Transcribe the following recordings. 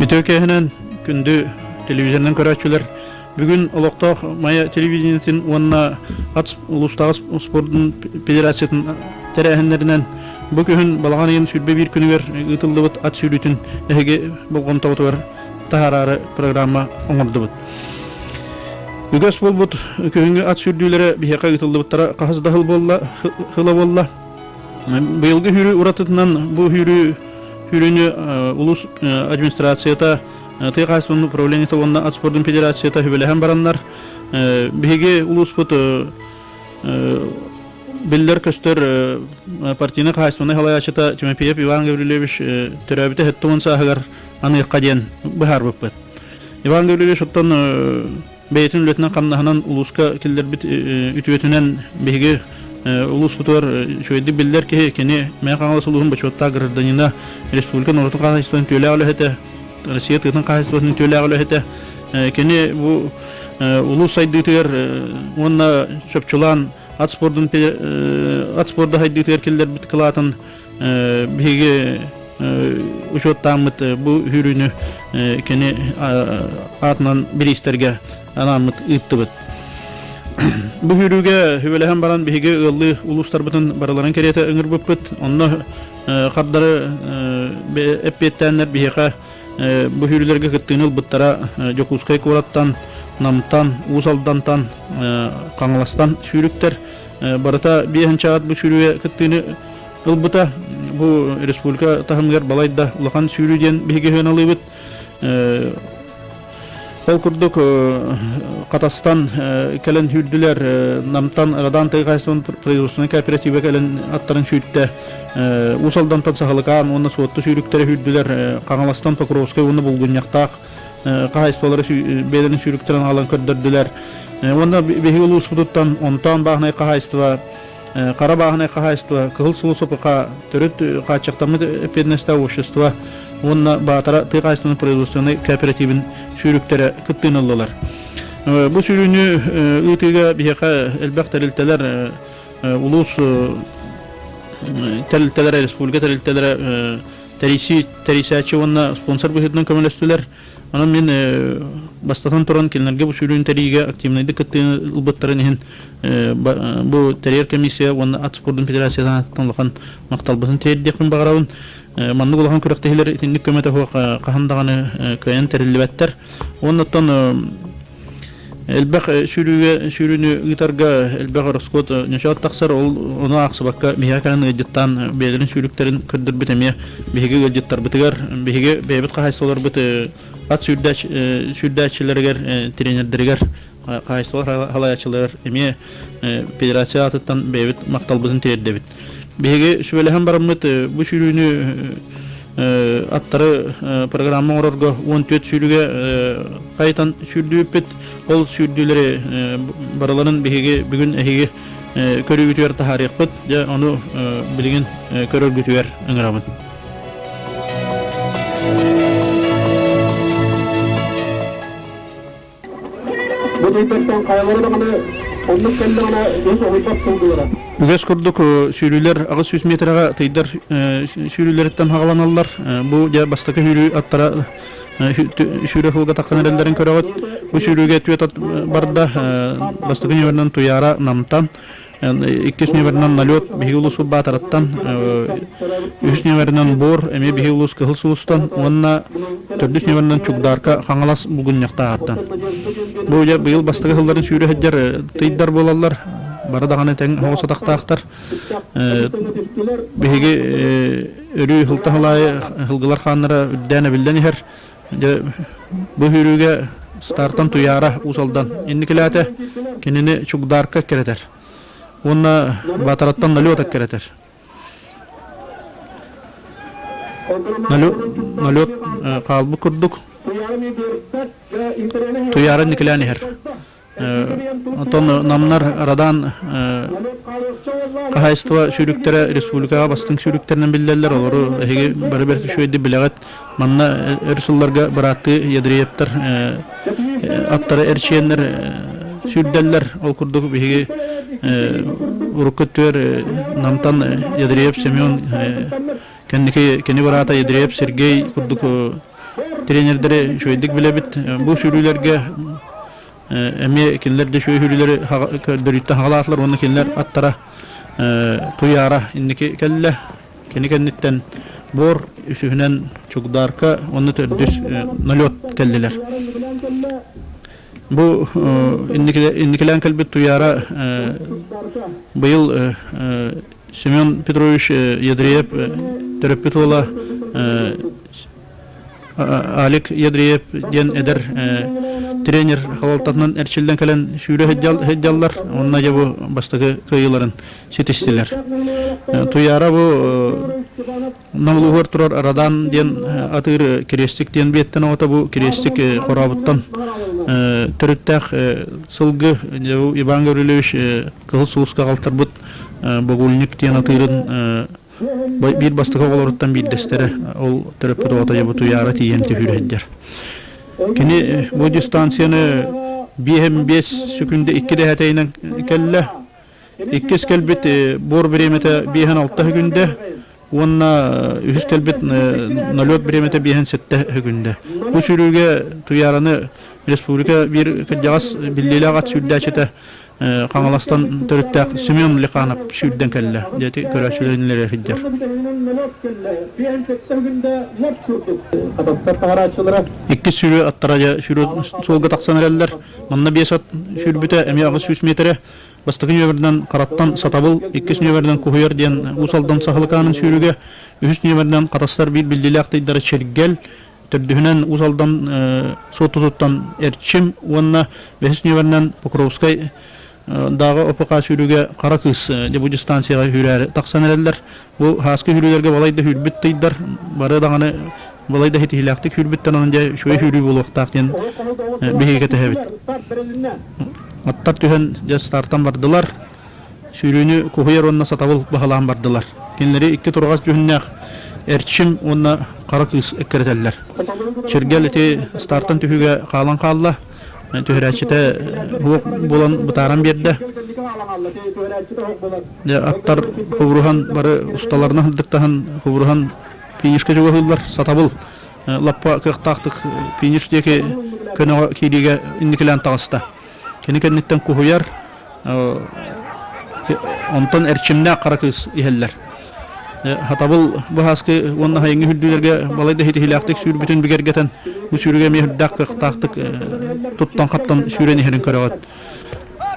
Үтүө киэһэнэн күндү телевизорынан көрөөччүлэр бүгүн олохтоох Майа телевидениетин уонна ат улуустааҕы спордун федерациятын тэрээһиннэринэн бу күһүн балаҕан ыйын 21 күнүгэр ыытыллыбыт ат сүүрүүтүн эһиги болҕомтоҕутугар таһаараары программа оҥордубут. Үгэс буолбут күһүҥҥү ат сүүрдүүлэрэ биһиэхэ ыытыллыбыттара хаһыс да сыл буолла, сыла буолла. Быйылгы сүүрүү уратытынан бу сүүрүү сүүрүүнү улуус администрацията, тыа хаһаайыстыбатын управлениета уонна ат спордун федерацията сүбэлэһэн бараннар, биһиги улууспут биллэр-көстөр партийнай хаһаайыстыбаннай салайааччыта Тимофеев Иван Гаврильевич төрөөбүтэ 70 сааһыгар аныахха диэн быһаарбыппыт. Иван Гаврильевич оттон бэйэтин үлэтинэн-хамнаһынан улууска киллэрбит үтүөтүнэн биһиги улууспутугар үчүгэйдик биллэр киһи, кини Мэҥэ Хаҥалас улууһун бочуоттаах гражданина, республика норуотун хаһаайыстыбатын үтүөлээх үлэһитэ, Россия тыатын хаһаайыстыбатын үтүөлээх үлэһитэ. Кини бу улуус сайдыытыгар уонна чопчулаан ат спордун ат спорда сайдыытыгар киллэрбит кылаатын биһиги учуоттааммыт бу сүүрүүнү кини аатынан бириистэргэ анааммыт ыыттыбыт. Бу сүүрүүгэ сүбэлэһэн баран биһиги ыаллыы улуустарбытын барыларын кэриэтэ ыҥырбыппыт. Онно хардары эппиэттээннэр биһиэхэ бу сүүрүүлэргэ кыттыыны ылбыттара Дьокуускай куораттан, Намтан, Уус Алдантан, Хаҥаластан сүүрүктэр. Барыта биэһинчэ ат бу сүүрүүгэ кыттыыны ылбыта. Бу республика таһымыгар балай да улахан сүүрүү диэн биһиги сыаналыыбыт. Ол курдук Хатастан кэлэн сүүрдүлэр, Намтан Радан тыа хаһаайыстыбатын производственнай кооператива кэлэн аттарын сүүртэ. Уус Алдантан Саһылыкаан уонна Суотту сүүрүктэрэ сүүрдүлэр, Хаҥаластан Покровскай уонна Булгунньахтаах хаһаайыстыбалара бэйэлэрин сүүрүктэрин аҕалан көрдөрдүлэр. Уонна биһиги улууспутуттан Онтоон бааһынай хаһаайыстыба Хара бааһынай хаһаайыстыба, Кыһыл сулус ОПХ, төрүт хааччахтаммыт эппиэтинэстээх общество уонна Баатара тыа хаһаайыстыбатын производственнай кооперативын сүүрүктэрэ кыттыыны ыллылар. Бу сүүрүүнү ыытыыга биһиэхэ элбэх тэрилтэлэр, улуус тэрилтэлэрэ, республика тэрилтэлэрэ тэрийсии, тэрийсээччи уонна спонсор быһыытынан көмөлөстүлэр. Онон мин бастатан туран кинилэргэ бу сүүрүүнү тэрийиигэ активнайдык кыттыыны ылбыттарын иһин бу тэрийэр комиссия уонна ат спордун федерациятын аатыттан улахан махталбытын тиэрдиэхпин баҕарабын. Маннык улахан күрэхтэһиилэр итинник көмөтө суох хаһан даҕаны кыайан тэриллибэттэр. Уонна оттон элбэх сүүрүүгэ сүүрүүнү ыытарга элбэх ороскуот нөчөөт тахсар, ол ону аахсыбакка биһиэхэ кэлэн ыалдьыттаан бэйэлэрин сүүрүктэрин көрдөрбүт эмиэ биһиги ыалдьыттарбытыгар, биһиги бэйэбит хаһаайыстыбаларбыт ат сүүрдээччилэригэр, тренердэригэр, хаһаайыстыба салайааччыларыгар эмиэ федерация аатыттан бэйэбит махталбытын тиэрдэбит. Биһиги сүбэлэһэн бараммыт бу сүүрүүнү аттары программа оҥорорго 14 сүүрүүгэ хайытан сүүрдүбүппүт. Ол сүүрдүүлэри барыларын биһиги бүгүн эһиги көрүүгүтүгэр таһаарыахпыт. Дьэ, ону билигин көрөргүтүгэр ыҥырабын. Бу тыйтартан хайалара даҕаны оннук кэллэҕинэ киһи соһуйбат сылгылара. Үгэс курдук сүүрүүлэр 800 метрэҕэ тыйдар сүүрүүлэриттэн хаҕаланаллар. Бу дьэ бастакы сүүрүү аттара сүүрэ сылга тахсан эрэллэрин көрөҕүт. Бу сүүрүүгэ түөрт ат барда. Бастакы нүөмэринэн Туйаара Намтан, Иккис нүөмэринэн налет биһиги улууспут Баатараттан, үһүс нүөмэринэн Бор эмиэ биһиги улуус Кыһыл Сулустан уонна төрдүс нүөмэринэн Чугдаарка Хаҥалас Булгунньахтааҕыттан. Бу дьэ быйыл бастакы сылларын сүүрэ сылдьар тыйдар буолаллар, бары даҕаны тэҥ оҕус атахтаахтар. Биһиги өрүү сылтан аайы сылгылар хааннара үрдээн эбиллэн иһэр. Дьэ, бу сүүрүүгэ стартан Туйаара Уус Алдан инникилээтэ, кинини Чугдаарка эккирэтэр уонна Баатараттан налет эккирэтэр. Налет хаалбыт курдук Туйаара инникилээн иһэр. Оттон намнар Радан хаһаайыстыба сүүрүктэрэ республикаҕа бастыҥ сүүрүктэринэн биллэллэр. Олору эһиги бары бэрт үчүгэйдик билэҕит. Манна өр сылларга бырааттыы Ядреевтар аттары эрчийэннэр сүүрдэллэр. Ол курдук биһиги урукку өттүгэр Намтан Ядреев Семен, кэнники кини быраата Ядреев Сергей курдук. тренердэри үчүгэйдик билэбит. Бу сүүрүүлэргэ эмиэ кинилэр да үчүгэй сүүрүүлэри көрдөрүүттэн хаҕалаатылар уонна кинилэр аттара Туйаара инники кэллэ. Кини кэнниттэн Бор үсүһүнэн Чугдаарка уонна төрдүс Налет кэллилэр. Бу инникилээн кэлбит Туйаара быйыл Семен Петрович Ядреев төрөппүт уола Алик Ядреев диэн эдэр тренер халалтатынан эрчиллэн кэлэн сүүрэ сылдьаллар уонна дьэ бу бастакы кыайыыларын ситистилэр. Туйаара бу Нам улууһугар турар Радан диэн атыыр Кириэстик диэн биэттэн оҕото бу Кириэстик хорообуттан төрүттээх сылгы Иван Гаврильевич Кыһыл Сулуска аҕалтарбыт Богульник диэн атыырын биир бастакы оҕолоруттан биирдэстэрэ ол төрөппүт оҕото дьэ бу Туйаара тиийэн түһүүрэ сылдьар. Кини бу дистанцияны 5 секунда 2 дэһэтэйинэн кэллэ. Иккис кэлбит буор бириэмэтэ 5-6 секунда уонна үһүс кэлбит налет бириэмэтэ 5-7 секунда. Бу сүүрүүгэ Туйаараны республика биир кырдьаҕас биллиилээх ат сүүрдээччитэ Хаҥаластан төрүттээх Семен Лиханов сүүрдэн кэллэ. Дьэти көрөөччүлэринлэрэ сылдьар. Иккис сүүрүү аттара дьэ сүүрүү суолга тахсан эрэллэр. Манна биэс ат сүүрбүтэ эмиэ 800 миэтэрэ. Бастакы нүөмэринэн Хараттан Сатабыл, иккис нүөмэринэн Куһуйар диэн Уус Алдан Саһылыкаанын сүүрүгэ, үһүс нүөмэринэн Хатастар биир биллиилээх тыйдара Чиргэл, төрдүһүнэн Уус Алдан Суоттутуттан Эрчим уонна бэһис нүөмэринэн Покровскай дааҕы ОПК сүүрүгэ Хара Кыыс дьэ бу дистанцияҕа сүүрээри тахсан эрэллэр. Бу һааскы сүүрүүлэргэ балай да сүүрбүт тыйдар, бары даҕаны балай да ситиһиилээхтик сүүрбүттэн онон дьэ үчүгэй сүүрүү буолуохтаах диэн биһиги кэтэһэбит. Аттар түһэн дьэ стартан бардылар. Сүүрүүнү куһуйар уонна сатабыл баһылаан бардылар. Кинилэри икки тураҕас дьүһүннээх Эрчим уонна Хара Кыыс эккирэтэллэр. Чиргэл ити стартан түһүүгэ хаалан хаалла. Түһэрээччитэ суох буолан бытааран биэрдэ. Дьэ аттар хубуруһан бары усталарынан сырдыктаһан хубуруһан финишка чугаһыыллар. Сатабыл лаппа кыахтаахтык финиш диэки көнөҕө киириигэ инникилээн таҕыста. Кини кэнниттэн куһуйар, онтон эрчимнээх хара кыыс иһэллэр. Хатабыл быһааскы уонна хайыҥҥы үрдүүлэргэ балай да ситиһиилээхтик сүүрбүтүн бигэргэтэн, бу сүүрүгэ эмиэ үрдээх кыахтаахтык туттан-хаптан сүүрэн иһэрин көрөҕүт.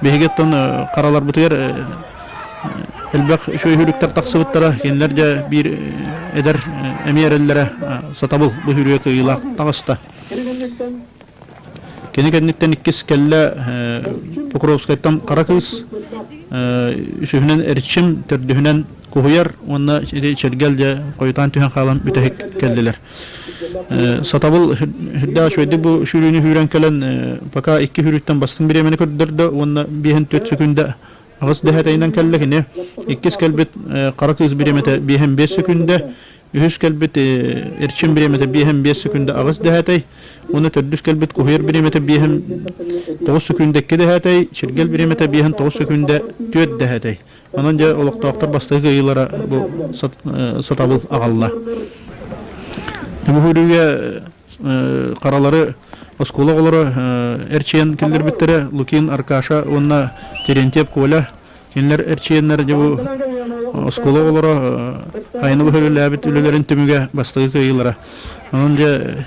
Биһиги оттон хараларбытыгар элбэх үчүгэй сүүрүктэр тахсыбыттара. Кинилэр дьэ биир эдэр эмиэ эрэллэрэ сатабыл бу сүүрүгэ кыайыылаах таҕыста. Кини кэнниттэн иккис кэллэ Покровскайтан Хара Кыыс, үсүһүнэн Эрчим, төрдүһүнэн Куһуйар уонна Чэргэл дьэ хойутаан түһэн хаалан бүтэһик кэллилэр. Сатабыл үрдээх үчүгэйдик бу сүүрүүнү сүүрэн кэлэн пока икки сүүрүүттэн бастыҥ бириэмэни көрдөрдө уонна биэһин түөрт секүндэ аҕыс дэһээтэйинэн кэллэ кини. Иккис кэлбит Хара Кыыс бириэмэтэ биэһин биэс секүндэ, үһүс кэлбит Эрчим бириэмэтэ биэһин биэс секүндэ аҕыс дэһээтэй уонна төрдүс кэлбит Куһуйар бириэмэтэ биэһин тоҕус секүндэ икки дэһээтэй, Чиргэл бириэмэтэ биэһин тоҕус секүндэ түөрт дэһээтэй. Онон дьэ олохтоохтор бастакы кыайыылара бу сатабыл аҕалла. Бу сүүрүүгэ харалары оскуола оҕолоро эрчийэн киллэрбиттэрэ Лукин Аркаша уонна Терентьев Коля. Кинилэр эрчийэннэр дьэ бу оскуола оҕолоро айаны быһа үлэлээбит үлэлэрин түмүгэ бастакы кыайыылара. Онон дьэ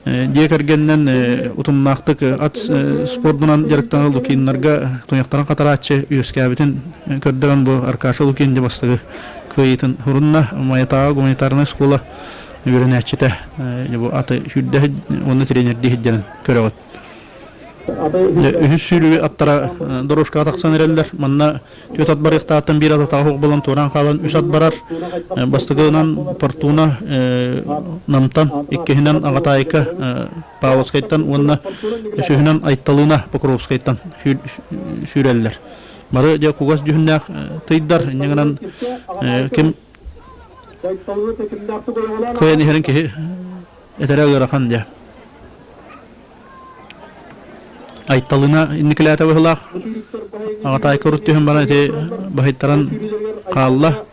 Дьиэ кэргэнинэн утумнаахтык ат спордунан дьарыктанар Лукиннарга туйахтарын хатарааччы үөскээбитин көрдөрөн бу Аркаша Лукин дьэ бастакы кыайыытын урунна. Майатааҕы гуманитарнай оскуола үөрэнээччитэ бу аты сүүрдэ уонна тренердии сылдьарын көрөҕүт. Үһүс сүүрүү аттара дорожкаҕа тахсан эрэллэр. Манна түөрт ат барыахтаахтан биир ат атаҕа суох буолан туораан хаалан үс ат барар. Бастакынан Фортуна Намтан, иккиһинэн Аҕатаайка Павловскайтан уонна үсүһүнэн Айталына Покровскайтан сүүрэллэр. Бары дьэ кугас дьүһүннээх тыйдар, инньэ гынан ким кыайан иһэрин киһи этэрэ ыарахан дьэ. Айталына инникилээтэ быһылаах. Аҕатаайка урут түһэн баран ити баһыйтаран хаалла.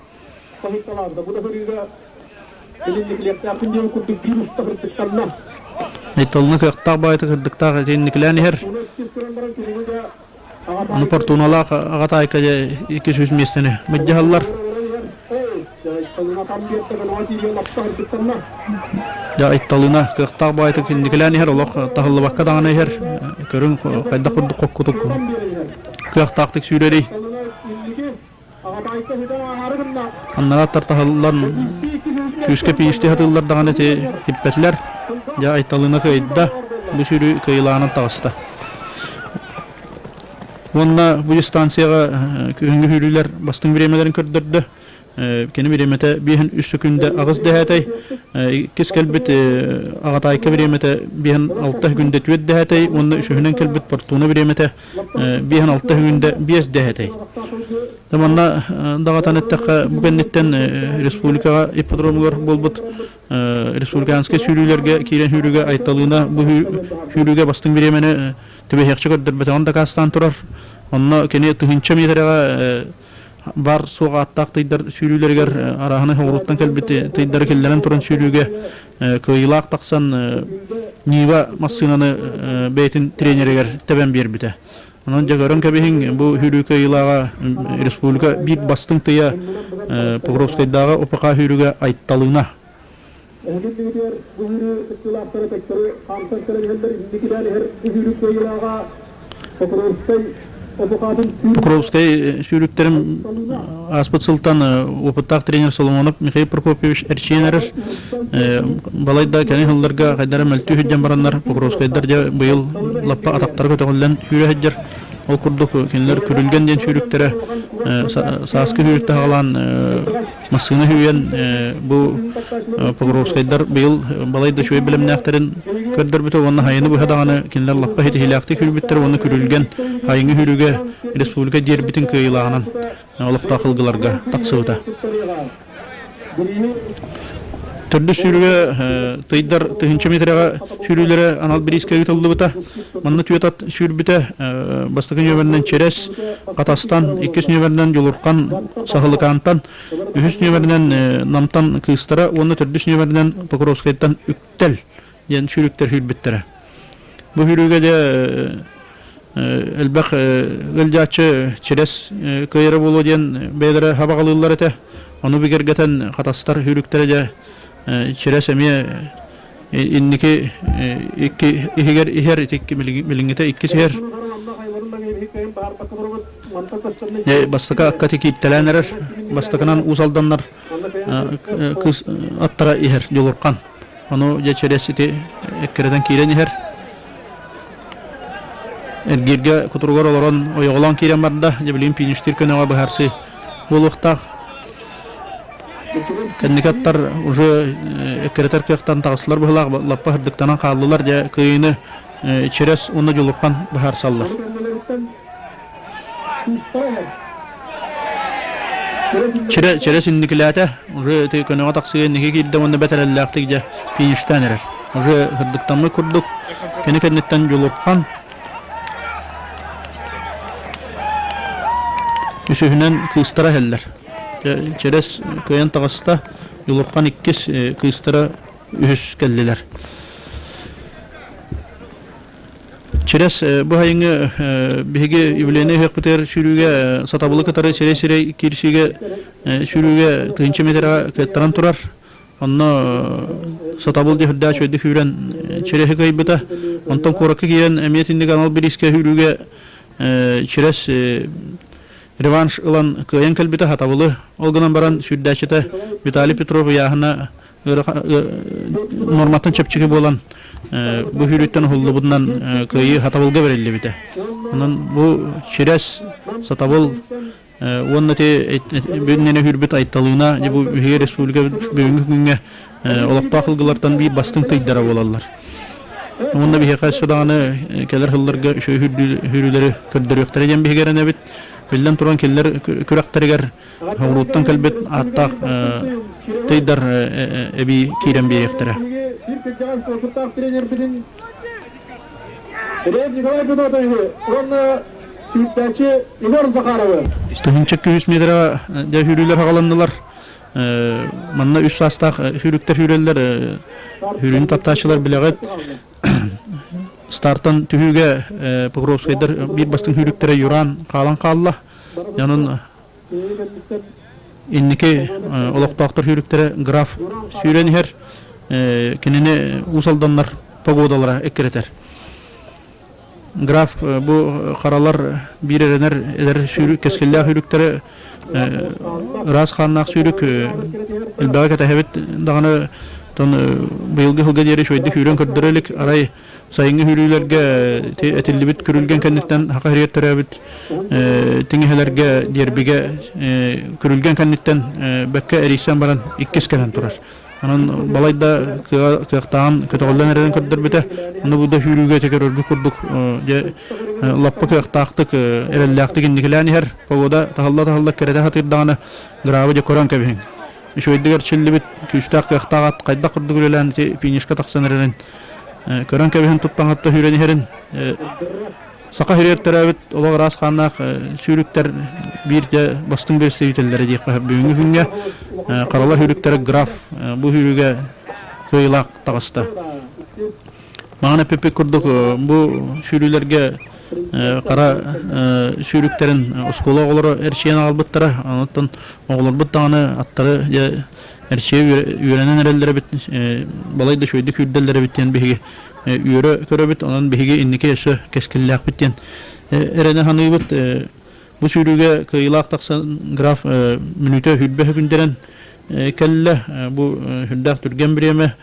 Айталына кыахтаах баайыта кырдыктаах итинникилээн иһэр. Аны Фортуналаах аҕа таайка дьэ 200 миэстэни мыдьаһаллар. Дьэ Айталына кыахтаах баайыта инникилээн иһэр, олох таһыллыбакка даҕаны иһэр. Көрүҥ хайдах курдук хоккутук кыахтаахтык сүүрэрий. Аннарааттар таһыллан күүскэ пиисти сатыыллар даҕаны ити иппэтилэр. Дьэ Айталына кыайда, бу сүүрүү кыайыылаанан таҕыста. Уонна бу дистанцияҕа күһүҥҥү сүүрүүлэр бастыҥ бириэмэлэрин көрдөрдө. Кини бириэмэтэ биэһин үс сөкүүндэ аҕыс дэһээтэй. Иккис кэлбит Аҕатаайка бириэмэтэ биэһин алта сөкүүндэ түөрт дэһээтэй уонна үсүһүнэн кэлбит Фортуна бириэмэтэ биэһин алта сөкүүндэ биэс дэһээтэй. Манна даҕатан эттэххэ, бу кэнниттэн республикаҕа ипподромугар буолбут республиканскай сүүрүүлэргэ киирэн сүүрүүгэ Айталыына бу сүүрүүгэ бастыҥ бириэмэни түбэһиэхчэ көрдөрбөтөҕүн дакаастаан турар. Онно кини тыһыынча миэтэрэҕэ баар суох ааттаах тыйдар сүүрүүлэригэр арааһынай соҕурууттан кэлбит тыйдары киллэрэн туран сүүрүүгэ кыайыылаах тахсан Нива массыынаны бэйэтин тренеригэр тэбэн биэрбитэ. Онон дьэ көрөн кэбиһиҥ, бу сүүрүү кыайыылааҕа республика биир бастыҥ тыйа Покровскайдааҕы ОПХ сүүрүүгэ Айталына. Эһигин биһитигэр бу сүүрүү кыттыылаахтара төттөрү хаамсан кэлэн иһэллэр инникилээн иһэр бу сүүрүү кыайыылааҕа Покровскай ОПХ-тын Покровскай сүүрүктэрин ааспыт сылтан опыттаах тренер Соломонов Михаил Прокопьевич эрчийэн эрэр. Балайда кэлин сылларга хайдара мөлтүү сылдьан бараннар Покровскайдар дьэ быйыл лаппа атахтара көтөҕүллэн сүүрэ сылдьар. Ол курдук кинилэр Күрүлгэн диэн сүүрүктэрэ сааскы сүүрүктэ саҕалаан массыына үүйэн бу Покровскайдар быйыл балай да үчүгэй бэлэмнээхтэрин көрдөрбүтэ уонна хайыны быһа даҕаны кинилэр лаппа ситиһиилээхтик сүүрбүттэр уонна Күрүлгэн хайыҥы сүүрүүгэ республика дербитин кыайыылааҕынан олохтоох ылгыларга тахсыбыта. Төрдүс сүүрүүгэ тыйдар тыһыынча метрэҕэ сүүрүүлэрэ анал бириискэ ыытыллыбыта. Манна түөрт ат сүүрбүтэ. Бастакы нүөмэринэн Чэрэс, Хатастан, иккис нүөмэринэн Дьулурхан, Саһылыкаантан, үһүс нүөмэринэн Намтан Кыыстара уонна төрдүс нүөмэринэн Покровскайтан Үктэл диэн сүүрүктэр сүүрбүттэрэ. Бу сүүрүүгэ дьэ элбэх ыалдьааччы чирэс кыайара буолуо диэн бэйэлэрэ хабаҕалыыллар этэ. Ону бигэргэтэн хатастар сүүрүктэрэ дьэ чирэс эмиэ инники икки иһигэр иһэр ити билиҥҥитэ иккис иһэр. Бастакы акка кииттэлээн эрэр. Бастакынан Уус Алданнар кыыс аттара иһэр Дьулурхан. Ону дьэ чирэс ити эккирэтэн киирэн иһэр. Эргииргэ кутуругар олорон ойоҕолоон киирэн барда. Дьэ билигин фиништиир көнөҕө быһаарсыы буолуохтаах. Кэнники аттар уже эккирэтэр кыахтан таҕыстылар быһыылаах лаппа сырдыктанан хааллылар. Дьэ кыайыыны Чирэс уонна Дьулурхан быһаарсаллар. Чирэ, чирэ синникилээтэ, уже ити көнөҕө тахсыа инники киирдэ уонна бэтэрэллээхтик дьэ фиништээн эрэр. Уже сырдыктаммыт курдук, кини кэнниттэн Дьулурхан үсүһүнэн кыыстара иһэллэр. Чирэс кыайан таҕыста, Дьулурхан иккис, кыыстара үһүс кэллилэр. Чирэс бу сайыҥҥы биһиги юбилейнай ыһыахпытыгар сүүрүүгэ сатабылы кытары сирэй-сирэй киирсиигэ сүүрүүгэ тыһыынча миэтэрэҕэ кыаттаран турар. Онно сатабыл дьэ үрдээх үчүгэйдик сүүрэн Чирэһи кыайбыта. Онтон куоракка киирэн эмиэ итинник анал бириискэ сүүрүүгэ Чирэс реванш ылан кыайан кэлбитэ сатабылы. Ол гынан баран сүүрдээччитэ Виталий Петров ыйааһына нуорматтан чэпчэки буолан бу сүүрүүттэн уһуллубутунан кыайыы сатабылга бэриллибитэ. Онон бу чирэс сатабыл уонна ити бүтүннэни сүүрбүт Айталыына бу биһиги республика бүгүҥҥү күҥҥэ олохтоох ылгылартан биир бастыҥ тыйдара буолаллар. Уонна биһиэхэ өссө даҕаны кэлэр сылларга үчүгэй сүүрүүлэри көрдөрүөхтэрэ диэн биһиги эрэнэбит. Биллэн туран кинилэр күрэхтэригэр Оҕуруоттан кэлбит ааттаах тыйдар эбии киирэн биэриэхтэрэ. Тыһыынча күүс метра дьэ сүүрүүлэр хаҕаланнылар. Манна үс саастаах сүүрүктэр сүүрэллэр. Сүүрүүнү таптааччылар билэҕит. Стартан түһүүгэ Покровскайдар биир бастыҥ сүүрүктэрэ Юран хаалан хаалла. Онон инники олохтоохтор сүүрүктэрэ Граф сүүрэн иһэр. Кинини Уус Алданнар погодалара эккирэтэр. Граф бу харалар биир эрэнэр эдэр сүүрүк кэскиллээх сүүрүктэрэ ыраас хааннаах сүүрүк элбэҕи кэтэһэбит даҕаны быйылгы сылга диэри үчүгэйдик сүүрэн көрдөрө илик арай сайыҥҥы сүүрүүлэргэ этиллибит күрүлгэн кэнниттэн саха сиригэр төрөөбүт тиҥэһэлэргэ диэрбигэ күрүлгэн кэнниттэн бэккэ эрийсэн баран иккис кэлэн турар. Онон балайда кыахтааҕын көтөҕүллэн эрэрин көрдөрбүтэ. Ону бу да сүүрүүгэ ити көрөргүт курдук дьэ лаппа кыахтаахтык эрэллээхтик инникилээн иһэр. Погода таһылла-таһылла кэрэтэ сатыыр даҕаны грабы дьэ көрөн кэбиһиҥ. Үчүгэйдик эрчиллибит, күүстээх кыахтаах ат хайдах курдук үлэлээн ити финишка тахсан эрэрин көрөн кэбиһин туттаҥатта сүүрэн иһэрин Саха сиригэр төрөөбүт олох ыраас хааннаах сүүрүктэр биир дьэ бастыҥ представителлэрэ диэххэ сөп. Бүгүҥҥү күҥҥэ Харала сүүрүктэрэ граф бу сүүрүүгэ кыайыылаах таҕыста. Маҥан эппиппит курдук бу сүүрүүлэргэ хара сүүрүктэрин оскуола оҕолоро эрчийэн аҕалбыттара. Онтон оҕолорбут даҕаны аттары дьэ эрчийэ үөрэнэн эрэллэр эбит, балай да үчүгэйдик сүүрдэллэр эбит диэн биһиги үөрэ көрөбүт, онон биһиги инники өссө кэскиллээхпит диэн эрэнэ саныыбыт. Бу сүүрүүгэ кыайыылаах тахсан граф мүнүүтэ 20 сөкүндэрэн кэллэ. Бу сүрдээх түргэн бириэмэ.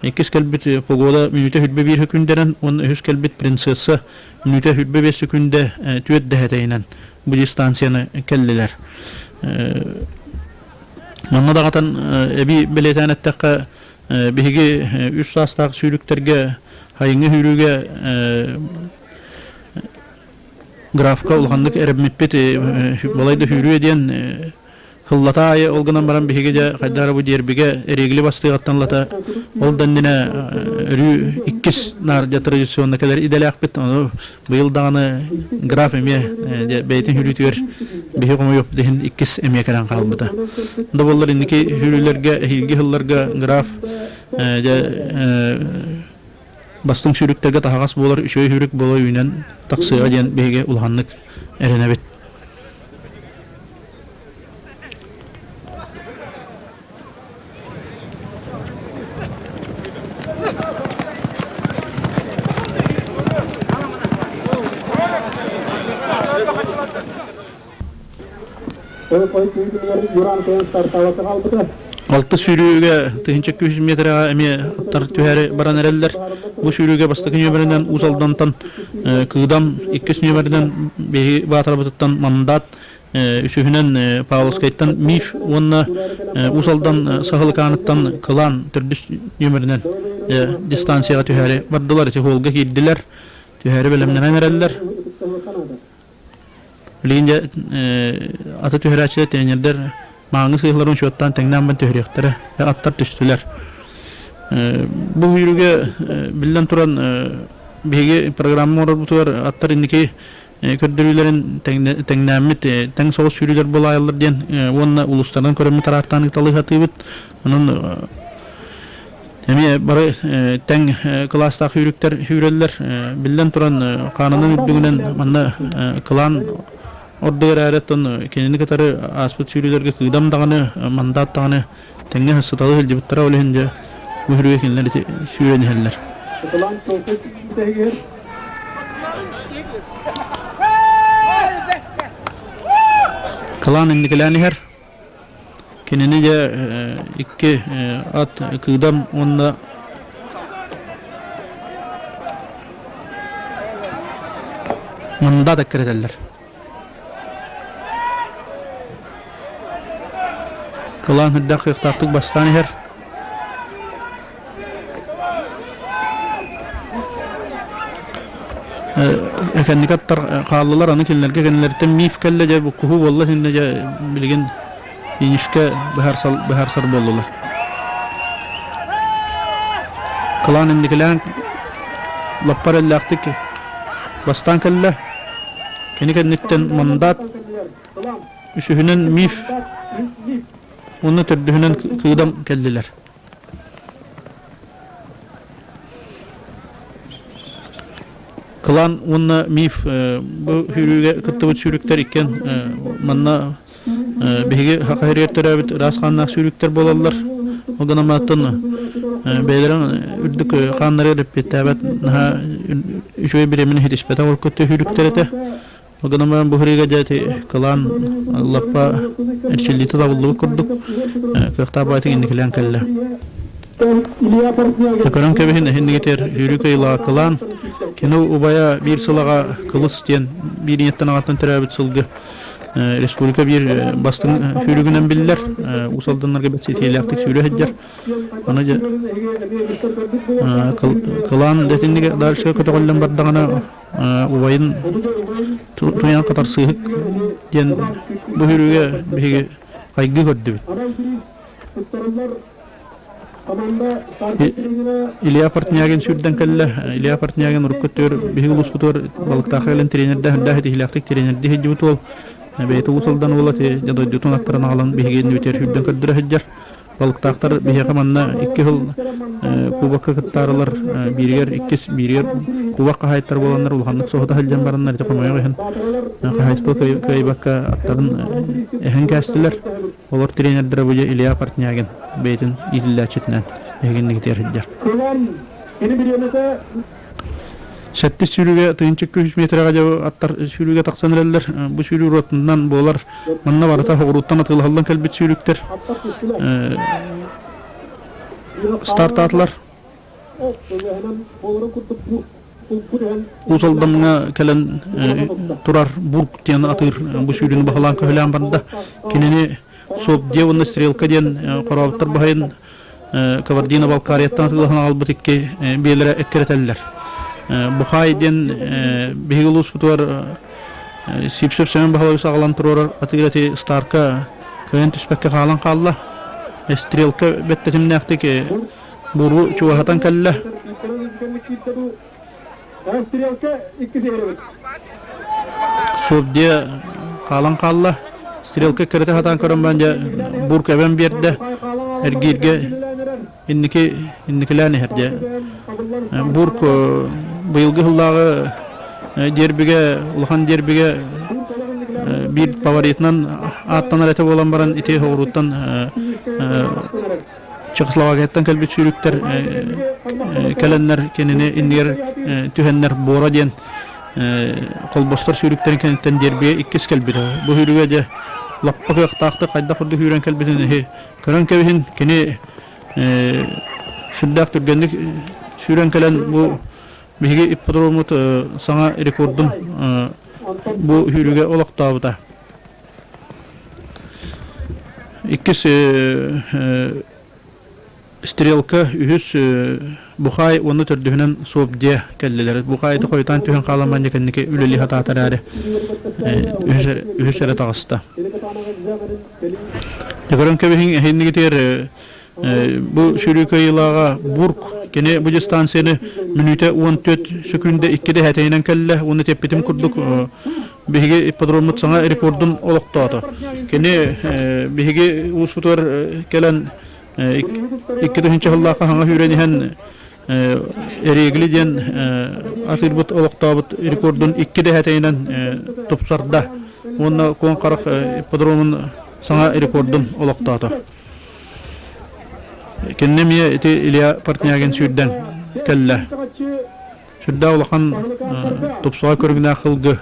Иккис кэлбит погода мүнүүтэ 21 сөкүндэрэн уонна үһүс кэлбит принцесса мүнүүтэ 25 сөкүндэ түөрт дэһэтэйинэн бу дистанцияны кэллилэр. Манна даҕатан эбии бэлиэтээн эттэххэ, Биһиги үс саастаах сүүрүктэргэ сайыҥҥы сүүрүүгэ графка улаханнык эрэммиппит балай да сүүрүө диэн сыллата аайы ол гынан баран биһиги дьэ хайдах эрэ бу дербигэ эригили бастыаҕыттан ылата ол да иннинэ өрүү иккис наар дьэ традиционно кэлэр идэлээхпит ону Быйыл даҕаны граф эмиэ бэйэтин сүүрүүтүгэр биһи хомуйуохпут иһин иккис эмиэ кэлэн хаалбыта. Да буоллар инники сүүрүүлэргэ, эһиилги сылларга граф дьэ бастыҥ сүүрүктэргэ таһаҕас буолар үчүгэй сүүрүк буола үүнэн тахсыаҕа диэн биһиги улаханнык эрэнэбит. Алта сүүрүүгэ 1200 метрэҕэ эмиэ аттар түһээри баран эрэллэр. Бу сүүрүүгэ бастакы нүөмэринэн Уус Алдантан Кыыдам, иккис нүөмэринэн биһиги Баатарабытыттан Мандат, Үсүһүнэн Павловскайтан Миф уонна Уус Алдан Саһылыкааныттан Кылаан төрдүс нүөмэринэн дистанцияҕа түһээри бардылар. Ити холга киирдилэр, түһээри бэлэмнэнэн эрэллэр. Билигин дьэ аты түһэрээччилэр, тренердэр мааҥы сыыһаларын учуоттаан тэҥнээн баран түһэриэхтэрэ. Аттар түстүлэр. Бу сүүрүүгэ биллэн туран биһиги программа оҥорорбутугар аттар инники көрдөрүүлэрин тэҥнээммит тэҥ соҕус сүүрүүлэр буолаайаллар диэн уонна улуустарынан көрөммүт араартаан ыыталыы сатыыбыт. Онон эмиэ бары тэҥ кылаастаах сүүрүктэр сүүрэллэр. Биллэн туран, хаанынан үрдүгүнэн манна кылаан ордук эрээри оттон кинини кытары ааспыт сүүрүүлэргэ кыыдам даҕаны, мандаат даҕаны тэҥҥэ сыталы сылдьыбыттара ол иһин дьэ бу сүүрүүгэ кинилэр ити сүүрэн иһэллэр. Кылаан инникилээн иһэр. Кинини дьэ икки ат кыыдам уонна мандат эккирэтэллэр. Кылаан үрдээх кыахтаахтык бастаан иһэр. Кэнники аттар хааллылар, аны кинилэргэ кинилэртэн миф кэллэ дьэ буккуһуу буолла иннэ дьэ билигин финишкэ быһаарсар буоллулар. Кылаан инникилээн лаппар эллээхтик бастаан кэллэ. Кини кэнниттэн мандат, үсүһүнэн миф уонна төрдүһүнэн кыыдам кэллилэр. Кылаан уонна миф бу сүүрүүгэ кыттыбыт сүүрүктэр иккиэн манна биһиги Саха сиригэр төрөөбүт ыраас хааннаах сүүрүктэр буолаллар. Ол гынан баран бэйэлэрин үрдүк хааннарыгар эппиэттээбэт наһаа үчүгэй бириэмэни ситиспэтэх уруккуттан сүүрүктэр этэ. Ол гынан баран бу сырыыга дьэ ити кылаан лаппа эрчиллиитэ табыллыбыт курдук кыахтаах баайтык инникилээн кэллэ. Көрөн кэбиһин эһиннигитигэр сүүрүү кыйылаҕа кылаан кини убайа биир сылаҕа Кылыс диэн биир ийэттэн аҕаттан төрөөбүт сылгы республика биир бастыҥ сүүрүгүнэн биллэр. Уус Алданнарга бэрт ситиилээхтик сүүрэ сылдьар. Аны дьэ кылаан дэтиннигэ дальше көтөҕүллэн бардаҕына убайын туйан хатарсыыһык диэн бу сүүрүүгэ биһиги хайгыы көрдүбүт. Илья Портнягин сүүрдэн кэллэ. Илья Портнягин урукку өттүгэр биһиги улууспутугар балыктаахха кэлэн тренердээх үрдээх итиһилээхтик тренердии сылдьыбыт уол. Бэйэтэ Уус Алдан уола дьэ дойдутун аттаран аҕалан биһиги иннибитигэр сүүрдэн көрдөрө сылдьар. Балыктаахтар биһиэхэ манна икки сыл кубокка кыттаарылар бииригэр иккис бииригэр кубок хаһаайыттара буоланнар улаханнык соһута сылдьан бараннар ити хомойуох иһин хаһаайыстыба кыайбакка аттарын эһэн кээстилэр. Олор тренердэрэ бу Илья Портнягин бэйэтин иитиллээччитинэн эһигиннигитигэр сылдьар. Сэттис сүүрүүгэ тыһыынча 200 метрэҕэ дьэ аттар сүүрүүгэ тахсан эрэллэр. Бу сүүрүү ротунан буолар. Манна барыта соҕурууттан атыылаһыллан кэлбит сүүрүктэр стартаатылар. Уус Алдаҥҥа кэлэн турар Бург диэн атыыр бу сүүрүүнү баһылаан көһүлээн барда. Кинини Суопдье уонна Стрелка диэн хорообуттар баһайын Кабардино-Балкарияттан атыылаһан аҕалбыт икки биэлэрэ эккирэтэллэр. Бухай диэн биһиги улууспутугар Сипсев Семен Баһылович аҕалан туруорар атыыр эти Старка кыайан түспэккэ хаалан хаалла. Стрелка бэттэтимнээхтик бууру чугаһатан кэллэ. Суопдье хаалан хаалла. Стрелка кэрэтэ сатаан көрөн баран дьэ бурк эбэн биэрдэ. Эргииргэ инники инникилээн иһэр дьэ. Бурк быйылгы сыллааҕы дербигэ улахан дербигэ биир фаворитынан ааттанар этэ буолан баран ити соҕурууттан Чехословакияттан кэлбит сүүрүктэр кэлэннэр кинини иннигэр түһэннэр Бора диэн холбостор сүүрүктэрин кэнниттэн дербигэ иккис кэлбитэ. Бу сүүрүгэ дьэ лаппа кыахтаахтык хайдах курдук сүүрэн кэлбитин иһи көрөн кэбиһин кини сүрдээх түргэнник сүүрэн кэлэн бу биһиги ипподроммут саҥа рекордун бу сүүрүүгэ олохтообута. Иккис Стрелка, үһүс Бухай уонна төрдүһүнэн Суопдье кэллилэр. Бухай ити хойутаан түһэн хаалан манньа кэнники үлэлии сатаата эрээри үһүс эрэ таҕыста. Көрөн кэбиһиҥ эһиннигитигэр Бу сүүрүү кыайыылааҕа Бург кини бу дистанцияны мүнүүтэ 14 сөкүүндэ икки дэһээтэйинэн кэллэ уонна тэппитим курдук биһиги ипподроммут саҥа рекордун олохтоото. Кини биһиги ууспутугар кэлэн 2000 сыллаахха хаҥа сүүрэн иһэн Эрегли диэн атыырбыт олохтообут рекордун икки дэһээтэйинэн тупсарда уонна Куон Харах ипподромун саҥа рекордун олохтоото. Кинини эмиэ ити Илья Портнягин сүүрдэн кэллэ. Сүрдээх улахан тупсаҕай көрүҥнээх сылгы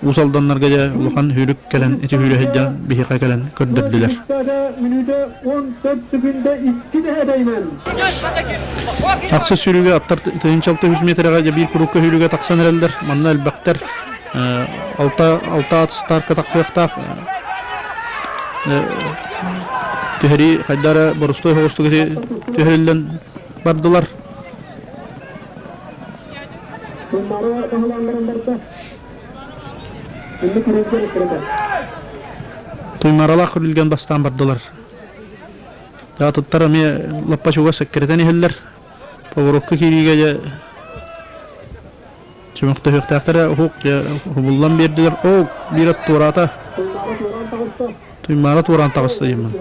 Уус Алданнарга дьэ улахан сүүрүк кэлэн ити сүүрэ сылдьан биһиэхэ кэлэн көрдөрдүлэр. Ахсыс сүүрүүгэ аттар 1600 метрэҕэ дьэ биир курукка сүүрүүгэ тахсан эрэллэр. Манна элбэхтэр алта алта ат старка тахсыахтаах түһэрии хайда эрэ боростуой соҕустук ити түһэриллэн бардылар. Туймаралаах күрүлгэн бастаан бардылар. Атыттар эмиэ лаппа чугас эккирэтэн иһэллэр. Поворотка киириигэ дьэ Чөмөхтөһүөхтээхтэрэ уһук дьэ уһуллан биэрдилэр. Оо, биир ат туораата. Туймаара туораан таҕыста диэммин.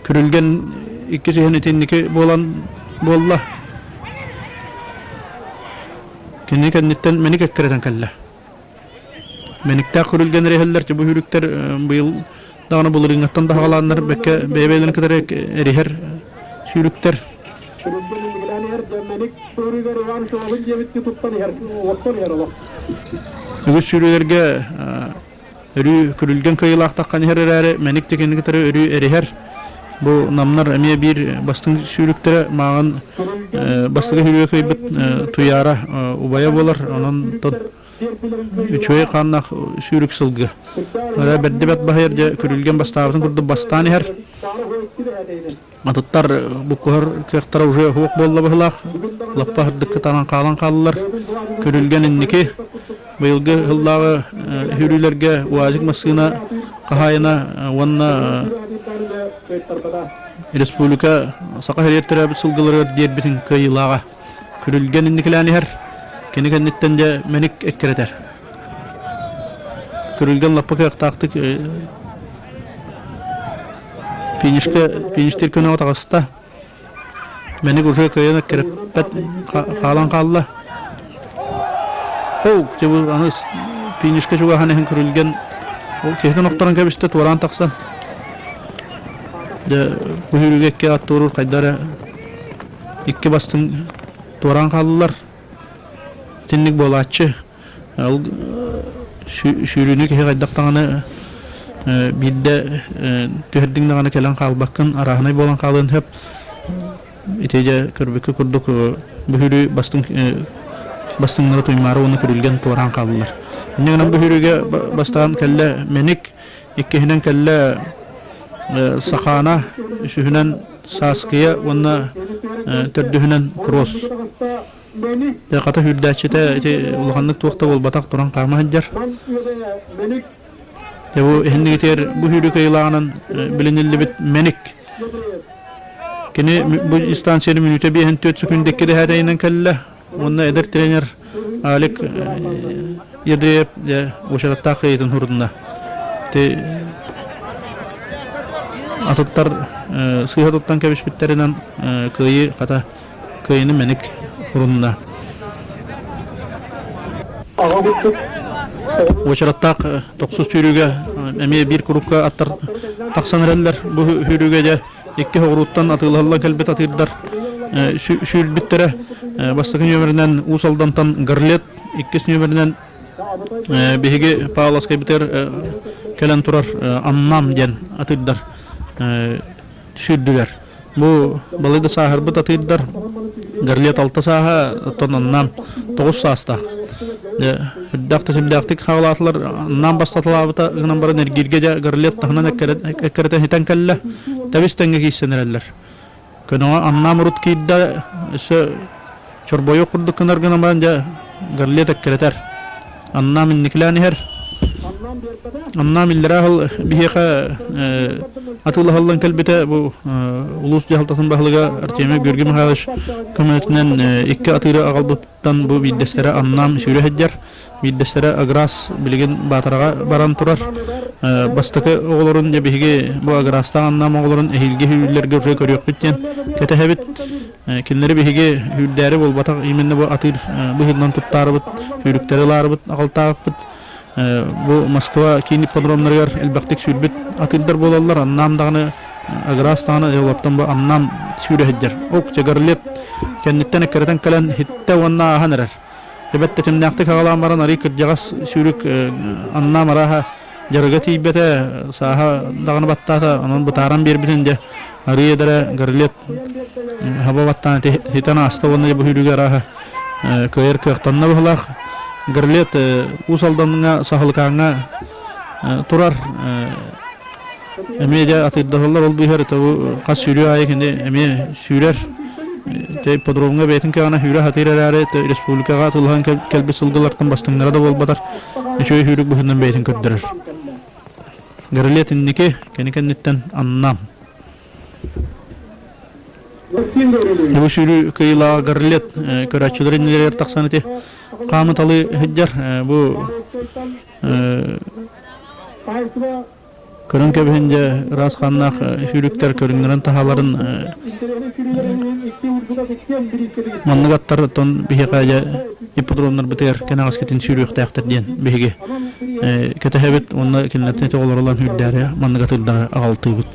Күрүлгэн иккис иһин итинники буолан буолла. Кини кэнниттэн мэник эккирэтэн кэллэ. Мэниктээх күрүлгэн эриһэллэр бу сүүрүктэр быйыл даҕаны былырыыҥҥаттан да хаҕалааннар бэккэ бэйэ-бэйэлэрин кытары эриһэр сүүрүктэр. Үгүс сүүрүүлэргэ өрүү күрүлгэн кыайыылаах таххан иһэр эрээри, мэник тикини кытары өрүү эриһэр. Бу намнар эмиэ биир бастыҥ сүүрүктэрэ мааҕын бастакы сүүрүүгэ кыайбыт Туйаара убайа буолар. Онон үчүгэй хааннаах сүүрүк сылгы. Эрэ бэрдибэт баһыйар дьэ күрүлгэн бастаабытын курдук бастаан иһэр. Атыттар буккуһар кыахтара уже суох буолла быһыылаах. Лаппа сырдыкка таҥан хаалан хааллылар. Күрүлгэн инники быйылгы сыллааҕы сүүрүүлэргэ УАЗик массыына хаһаайына уонна республика Саха сиригэр төрөөбүт сылгыларыгар диэрбитин кыайыылааҕа. Күрүлгэн инникилээн иһэр. Кини кэнниттэн дьэ мэник эккирэтэр. Күрүлгэн лаппа кыахтаахтык Финишкэ фиништиир күнү таҕыста. Мэник уже кыайан эккирэппэт хаалан хаалла. Оу, дьэ аны финишкэ чугаһан иһин күрүлгэн ол киһитин охторон кэбистэ туораан тахсан. Дьэ бу сүүрүүгэ икки ат туоруур хайда эрэ икки бастыҥ туораан хааллылар. Итинник буолааччы. Ол сүүрүүнү киһи хайдах даҕаны биирдэ түһэрдиҥ даҕаны кэлэн хаалбаккын, арааһынай буолан хаалыан сөп. Ити дьэ көрбүккэ курдук бу сүүрүү бастыҥ бастыҥнара Туймаара уонна Күрүлгэн туораан хааллылар. Инньэ гынан бу сүүрүүгэ бастаан кэллэ Мэник, иккиһинэн кэллэ Сахаана, үсүһүнэн Сааскыйа уонна төрдүһүнэн Кросс. Дьэ, хата сүүрдээччитэ ити улаханнык туох да буолбатах туран хаама сылдьар. Дьэ бу иһиннигитигэр бу сүүрүү кыайыылааҕынан билиниллибит Мэник. Кини бу дистанцияны мүнүүтэ 54 секүндэккэ дэһээтэйинэн кэллэ. Уонна эдэр тренер Алик Ядреев дьэ уочараттаах кыайыытын сурунна. Ити атыттар сыыһа туттан кэбиспиттэринэн кыайыы хата кыайыны мэник урунна. Уочараттаах тохсус сүүрүүгэ эмиэ биир курукка аттар тахсан эрэллэр. Бу сүүрүүгэ дьэ икки соҕурууттан атыылаһыллан кэлбит атыырдар сүүрбүттэрэ. Бастакы нүөмэринэн Уус Алдантан Горлет, иккис нүөмэринэн биһиги Павловскайбытыгар кэлэн турар Аннам диэн атыырдар сүүрдүлэр. Бу балай да сааһырбыт атыырдар Горлет алта сааһа, оттон Аннам 9 саастаах. Дьэ, үрдээх да сүрдээхтик хаалаатылар. Аннам бастаталаабыта гынан баран эргииргэ дьэ Горлет таһынан эккирэтэн хитэн кэллэ. Тэбис тэҥҥэ киирсэн эрэллэр. Көнөҕө Аннам урут киирдэ, өссө чорбойуох курдук гынар гынан баран дьэ Горлет эккирэтэр. Аннам инникилээн иһэр. Аннам иллэрээ сыл биһиэхэ атыылаһыллан кэлбитэ бу улуус дьаһалтатын баһылыга Артемий Георгий Михайлович көмөтүнэн икки атыыры аҕалбыттан бу биирдэстэрэ Аннам сүүрэ сылдьар, биирдэстэрэ Аграс билигин Баатараҕа баран турар. Бастакы оҕолорун дьэ биһиги бу Аграстаах Аннам оҕолорун эһиилги сүүрүүлэргэ уже көрүөхпүт диэн кэтэһэбит. Кинилэри биһиги сүүрдээри буолбатах, именно бу атыыр быһыытынан туттаарыбыт, сүүрүктэри ылаарыбыт, аҕалтаабыппыт. Бу Москва киин ипподромнарыгар элбэхтик сүүрбүт атыырдар буолаллар. Аннаам даҕаны, Аграс даҕаны, олортон бу Аннаам сүүрэ сылдьар. Ок, Чагарлет кэнниттэн эккирэтэн кэлэн иһиттэ уонна ааһан эрэр. Эбэт тэтимнээхтик аҕалаан баран арый кырдьаҕас сүүрүк Аннаам арааһа дьарыга тиийбэтэ, сааһа даҕаны баттаата, онон бытааран биэрбитин дьэ арый эдэрэ Горлет хаба баттаан хитэн ааста уонна дьэ бу сүүрүүгэ арааһа кыайар кыахтанна быһыылаах. Горлет Уус Алдаҥҥа Саһылыкааҥҥа турар эмиэ дьэ атыырдаһаллар ол быыһар хас сүүрүү аайы кини эмиэ сүүрэр ипподромҥа бэйэтин кыаҕына сүүрэ сатыыр эрээри республикаҕа атыылаһан кэлбит сылгылартан бастыҥнара да буолбатар үчүгэй сүүрүк быһыытынан бэйэтин көрдөрөр. Грилет инники, кини кэнниттэн Аннам. Бу сүүрүү кыайыылааҕа Гарлет көрөөччүлэр иннилэригэр тахсан ити хаамыталыы сылдьар. Бу Көрөн кэбиһин дьэ ыраас хааннаах сүүрүктэр көрүҥнэрин таһааларын маннык аттар оттон биһиэхэ дьэ ипподромнарбытыгар кэнэҕэскитин сүүрүөхтээхтэр диэн биһиги кэтэһэбит уонна кинилэртэн ити олоролон сүүрдээри маннык атыырдары аҕалтыыбыт.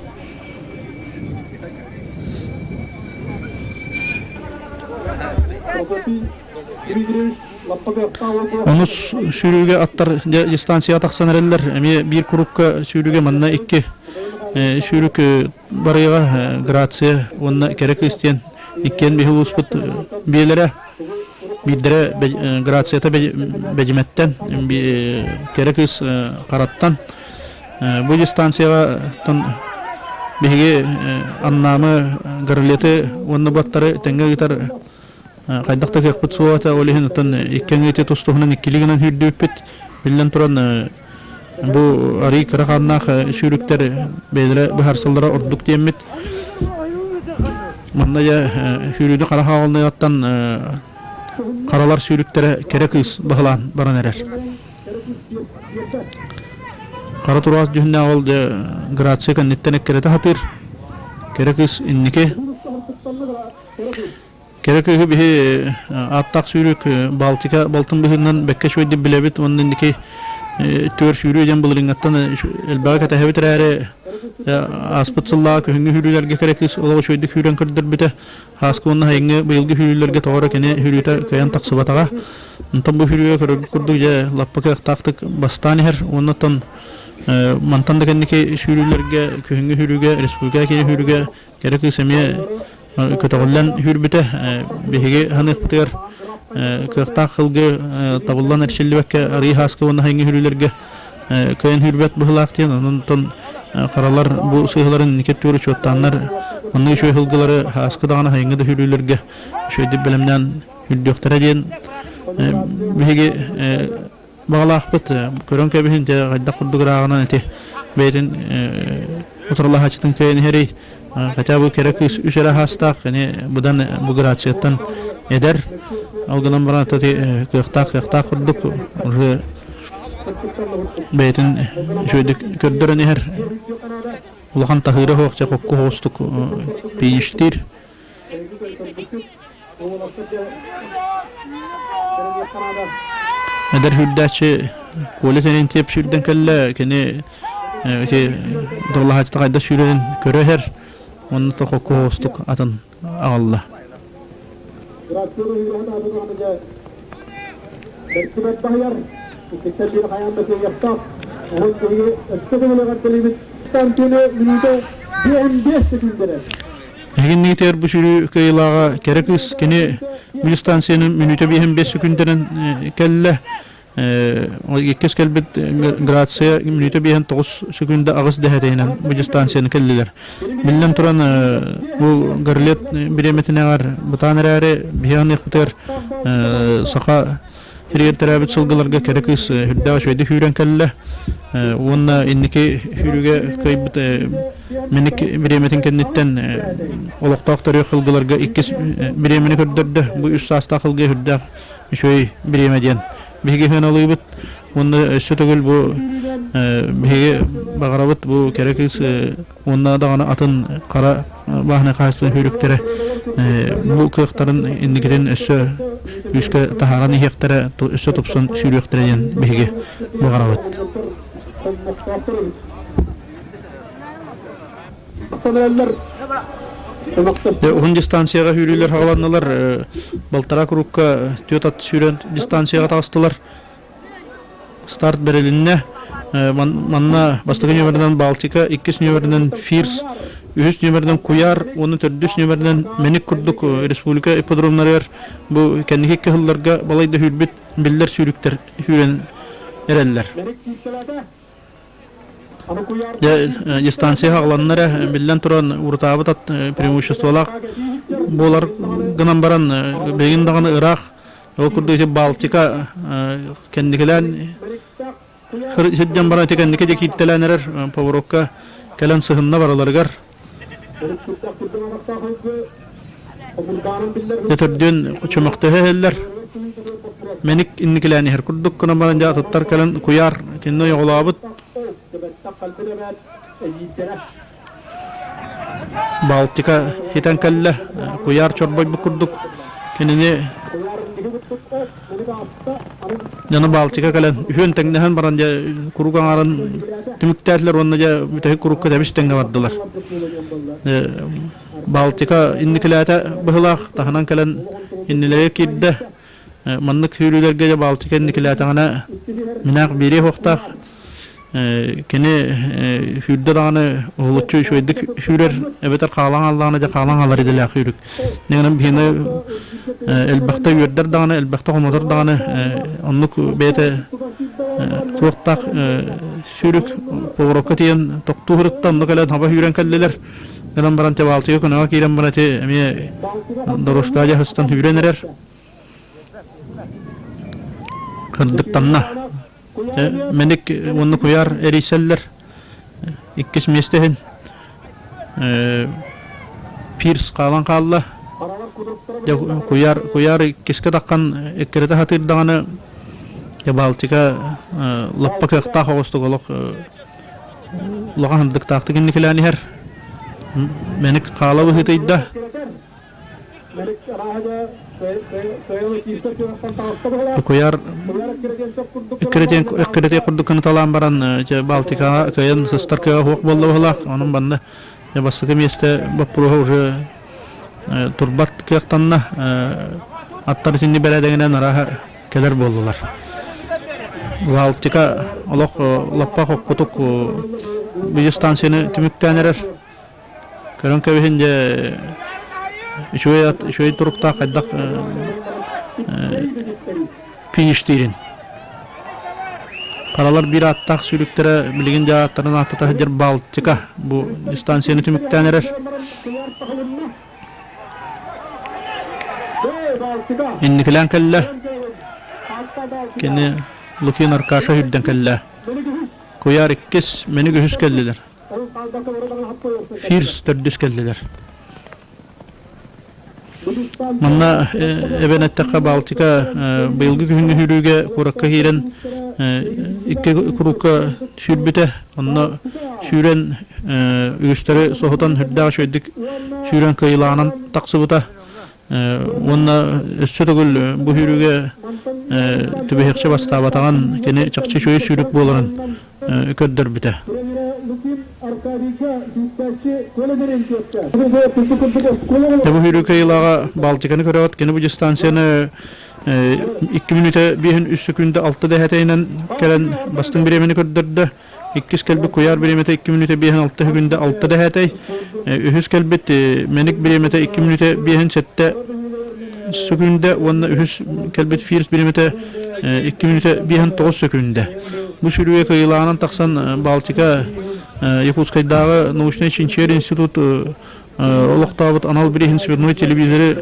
Онус сүүрүүгэ аттар дистанцияҕа тахсан эрэллэр. Эмиэ биир курукка сүүрүүгэ манна икки сүүрүк барыаҕа Грация уонна Кэрэ кыыс диэн иккиэн биһи улууспут биэлэрэ. Биирдэрэ Грацията Бэдьимэттэн, Кэрэ кыыс Хараттан. Бу дистанцияҕа биһиги Аннаамы, Гарлеты уонна бу аттары тэҥҥэ ыытар хайдах да кыахпыт суоҕа этэ, ол иһин оттон икки аҥыы тус туһунан иккилии гынан сүүрдүбүппүт. Биллэн туран, бу арыый кыра хааннаах сүүрүктэр бэйэлэрэ быһаарсаллара ордук диэммит. Манна дьэ сүүрүүнү хара хаалыныгаттан харалар сүүрүктэрэ кэрэ кыыс баһылаан баран эрэр. Хара тураас дьүһүннээх ол дьэ Грация кэнниттэн эккирэтэ сатыыр. Кэрэ кыыс инники. Кэрэ кыыһы биһи ааттаах сүүрүк Балтика балтын быһыытынан бэккэ үчүгэйдик билэбит уонна инники түөр сүүрүү диэн былырыыҥҥаттан элбэҕи кэтэһэбит эрээри ааспыт сыллааҕы күһүҥҥү сүүрүүлэргэ кэрэ кыыс олох үчүгэйдик сүүрэн көрдөрбүтэ. Ааскы уонна сайыҥҥы быйылгы сүүрүүлэргэ тоҕо эрэ кини сүүрүүтэ кыайан тахсыбатаҕа. Онтон бу сүүрүүгэ көрөргүт курдук дьэ лаппа кыахтаахтык бастаан иһэр уонна оттон мантан да кэнники сүүрүүлэргэ күһүҥҥү сүүрүүгэ республика киинэ сүүрүүгэ кэрэ кыыс эмиэ көтөҕүллэн сүүрбүтэ. Биһиги саныахпытыгар кыахтаах сылгы табыллан эрчиллибэккэ арыы һааска уонна сайыҥҥы сүүрүүлэргэ кыайан сүүрбэт быһыылаах диэн онон харалар бу сыыһаларын инники өттүгэр учуоттааннар оннук үчүгэй сылгылары һааскы даҕаны сайыҥҥы да сүүрүүлэргэ үчүгэйдик бэлэмнээн сүүрдүөхтэрэ диэн биһиги баҕалаахпыт көрөн кэбиһин дьэ хайдах курдук ырааҕынан ити бэйэтин утарылаһааччытын кыайан иһэрий хотя бы кэрэ кыыс үс эрэ аһаастаах кини быдан бу грацияттан эдэр ол гынан баран ити кыахтаах кыахтаах курдук уже бэйэтин үчүгэйдик көрдөрөн иһэр улахан таһыыра суох дьэ хокку соҕустук фиништиир. Эдэр сүүрдээччи Коля Терентьев сүүрдэн кэллэ. Кини ити дуралаһааччыта хайдах сүүрэрин көрө иһэр уонна тохоккоһоостук атын аҕалла. Эһигинниитигэр бу сүүрүү кыайыылааҕа кэрэ кыыс кини бу дистанцияны мүнүүтэ биэһин биэс секүндэнэн кэллэ. Иккис кэлбит Грация мүнүүтэ биэһин тоҕус секүндэ аҕыс дэһэтинэн бу дистанцияны кэллилэр. Биллэн туран, бу Горлет бириэмэтинээҕэр бытаан эрээри биһи аныахпытыгар саха сиригэр төрөөбүт сылгыларга кэрэ кыыс үрдээх үчүгэйдик сүүрэн кэллэ уонна инники сүүрүүгэ кыайбыт Миник бириэмэтин кэнниттэн олохтоох төрүөх сылгыларга иккис бириэмэни көрдөрдө. Бу үс саастаах сылгы үрдээх үчүгэй бириэмэ диэн биһиги сыаналыыбыт. Уонна өссө төгүл бу биһиги баҕарабыт бу кэрэ кыыс уонна даҕаны атын хара бааһынай хаһаайыстыба сүүрүктэрэ бу кыахтарын инникитин өссө күүскэ таһааран иһиэхтэрэ, өссө тупсан сүүрүөхтэрэ диэн биһиги баҕарабыт. Уһун дистанцияҕа сүүрүүлэр хаҕаланнылар. Балтараа курукка түөрт ат сүүрэн дистанцияҕа таҕыстылар. Старт бэрилиннэ. Манна бастакы нүөмэринэн Балтика, иккис нүөмэринэн Фирс, үһүс нүөмэринэн Куйаар уонна төрдүс нүөмэринэн Мэник курдук республика ипподромнарыгар бу кэнники икки сылларга балайда сүүрбүт биллэр сүүрүктэр сүүрэн эрэллэр. Дьэ, дистанция хаҕыланна эрэ, биллэн туран, урутаабыт ат преимуществолаах буолар гынан баран, билигин даҕаны ыраах. Ол курдук ити Балтика кэнникилээн сирдэн баран ити кэнники дьэ кииртэлээн эрэр поворотка кэлэн сыһынна барыларыгар. Дьэ төрдүөн чөмөхтөһө иһэллэр. Мэник инникилээн иһэр курдук гынан баран дьэ атыттар кэлэн куйаар кинини ойоҕолообут. Балтика хитэн кэллэ, куйаар чорбойбут курдук кинини. Дьоно Балтика кэлэн үһүөн тэҥнэһэн баран дьэ куруук аҥаарын түмүктээтилэр уонна дьэ бүтэһик курукка тэбис тэҥҥэ бардылар. Балтика инникилээтэ быһылаах таһынан кэлэн иннилэригэр киирдэ. Маннык сүүрүүлэргэ дьэ Балтика инникилээтэҕинэ минээх биэриэх уохтаах. Кини сүүрдэ даҕаны уһулуччу үчүгэйдик сүүрэр эбэтэр хаалан хааллаҕына дьэ хаалан хаалар идэлээх сүүрүк. Дьиҥинэн биһиги элбэхтэ үөрдэр даҕаны, элбэхтэ хомотор даҕаны оннук бэйэтэ туохтаах сүүрүк поворотка тиийэн тохтуу сырытта, онно кэлэн хаба сүүрэн кэллилэр. Гынан баран Балтика көнөҕө киирэн баран ити эмиэ дорожка дьаһыстан сүүрэн эрэр. Кырдыктанна. Мэник уонна куйаар эрийсэллэр. Иккис миэстэ иһин пирс хаалан хаалла. Куйаар, куйаар иккискэ таххан эккирэтэ сатыыр даҕаны Балтика лаппа кыахтаах оҕустук олох улахан ындыктаахтык инникилээн иһэр. Мэник хаала быһыытыйда. Куйаар эккирэтиэн курдук кыныталаан баран Балтикаҕа кыайан сыстар кыаҕа суох буолла быһыылаах. Онон манна бастакы миэстэ боппуруоһа уже турбат кыахтанна. Аттар итинни бэрээдэгинэн арааһа кэлэр буоллулар. Балтика олох лаппа хоппутук станцияны түмүктээн эрэр. Көрөн кэбиһин дьэ үчүгэй ат үчүгэй туруктаах хайдах фиништиирин. Харалар биир ааттаах сүүрүктэрэ билигин дьэ ааттарын ааттата сылдьар Балтика бу дистанцияны түмүктээн эрэр. Инникилээн кэллэ. Кини Лукин Аркаша үрдэн кэллэ. Куйаар иккис, Мэник үһүс кэллилэр. Фирс төрдүс кэллилэр. Манна эбэн эттэххэ Балтика быйылгы күһүҥҥү сүүрүүгэ куоракка киирэн икки курукка сүүрбүтэ. Онно сүүрэн үгүстэри соһутан сүрдээх үчүгэйдик сүүрэн кыайыылааҕынан тахсыбыта. Уонна өссө төгүл бу сүүрүүгэ түбэһиэхчэ бастаабатаҕын кини чахчы үчүгэй сүүрүк буоларын көрдөрбүтэ. Бу сүүрүү кыайыылааҕа Балтиканы көрөҕүт, кини бу дистанцияны 2 мүнүүтэ 5 секунда 6 дэһэтэйинэн кэлэн бастыҥ бириэмэни көрдөрдө. Иккис кэлбит куйаар бириэмэтэ 2 мүнүүтэ 5 6 секунда 6 дэһээтэй. Үһүс кэлбит Мэник бириэмэтэ 2 мүнүүтэ 5 7 секунда уонна үһүс кэлбит Фирс бириэмэтэ 2 мүнүүтэ 5 9 секунда. Бу сүүрүүгэ кыайыылааҕынан тахсан Балтика Якутскайдааҕы научнай чинчийэр институт олохтообут анал бирииһин цветной телевизоры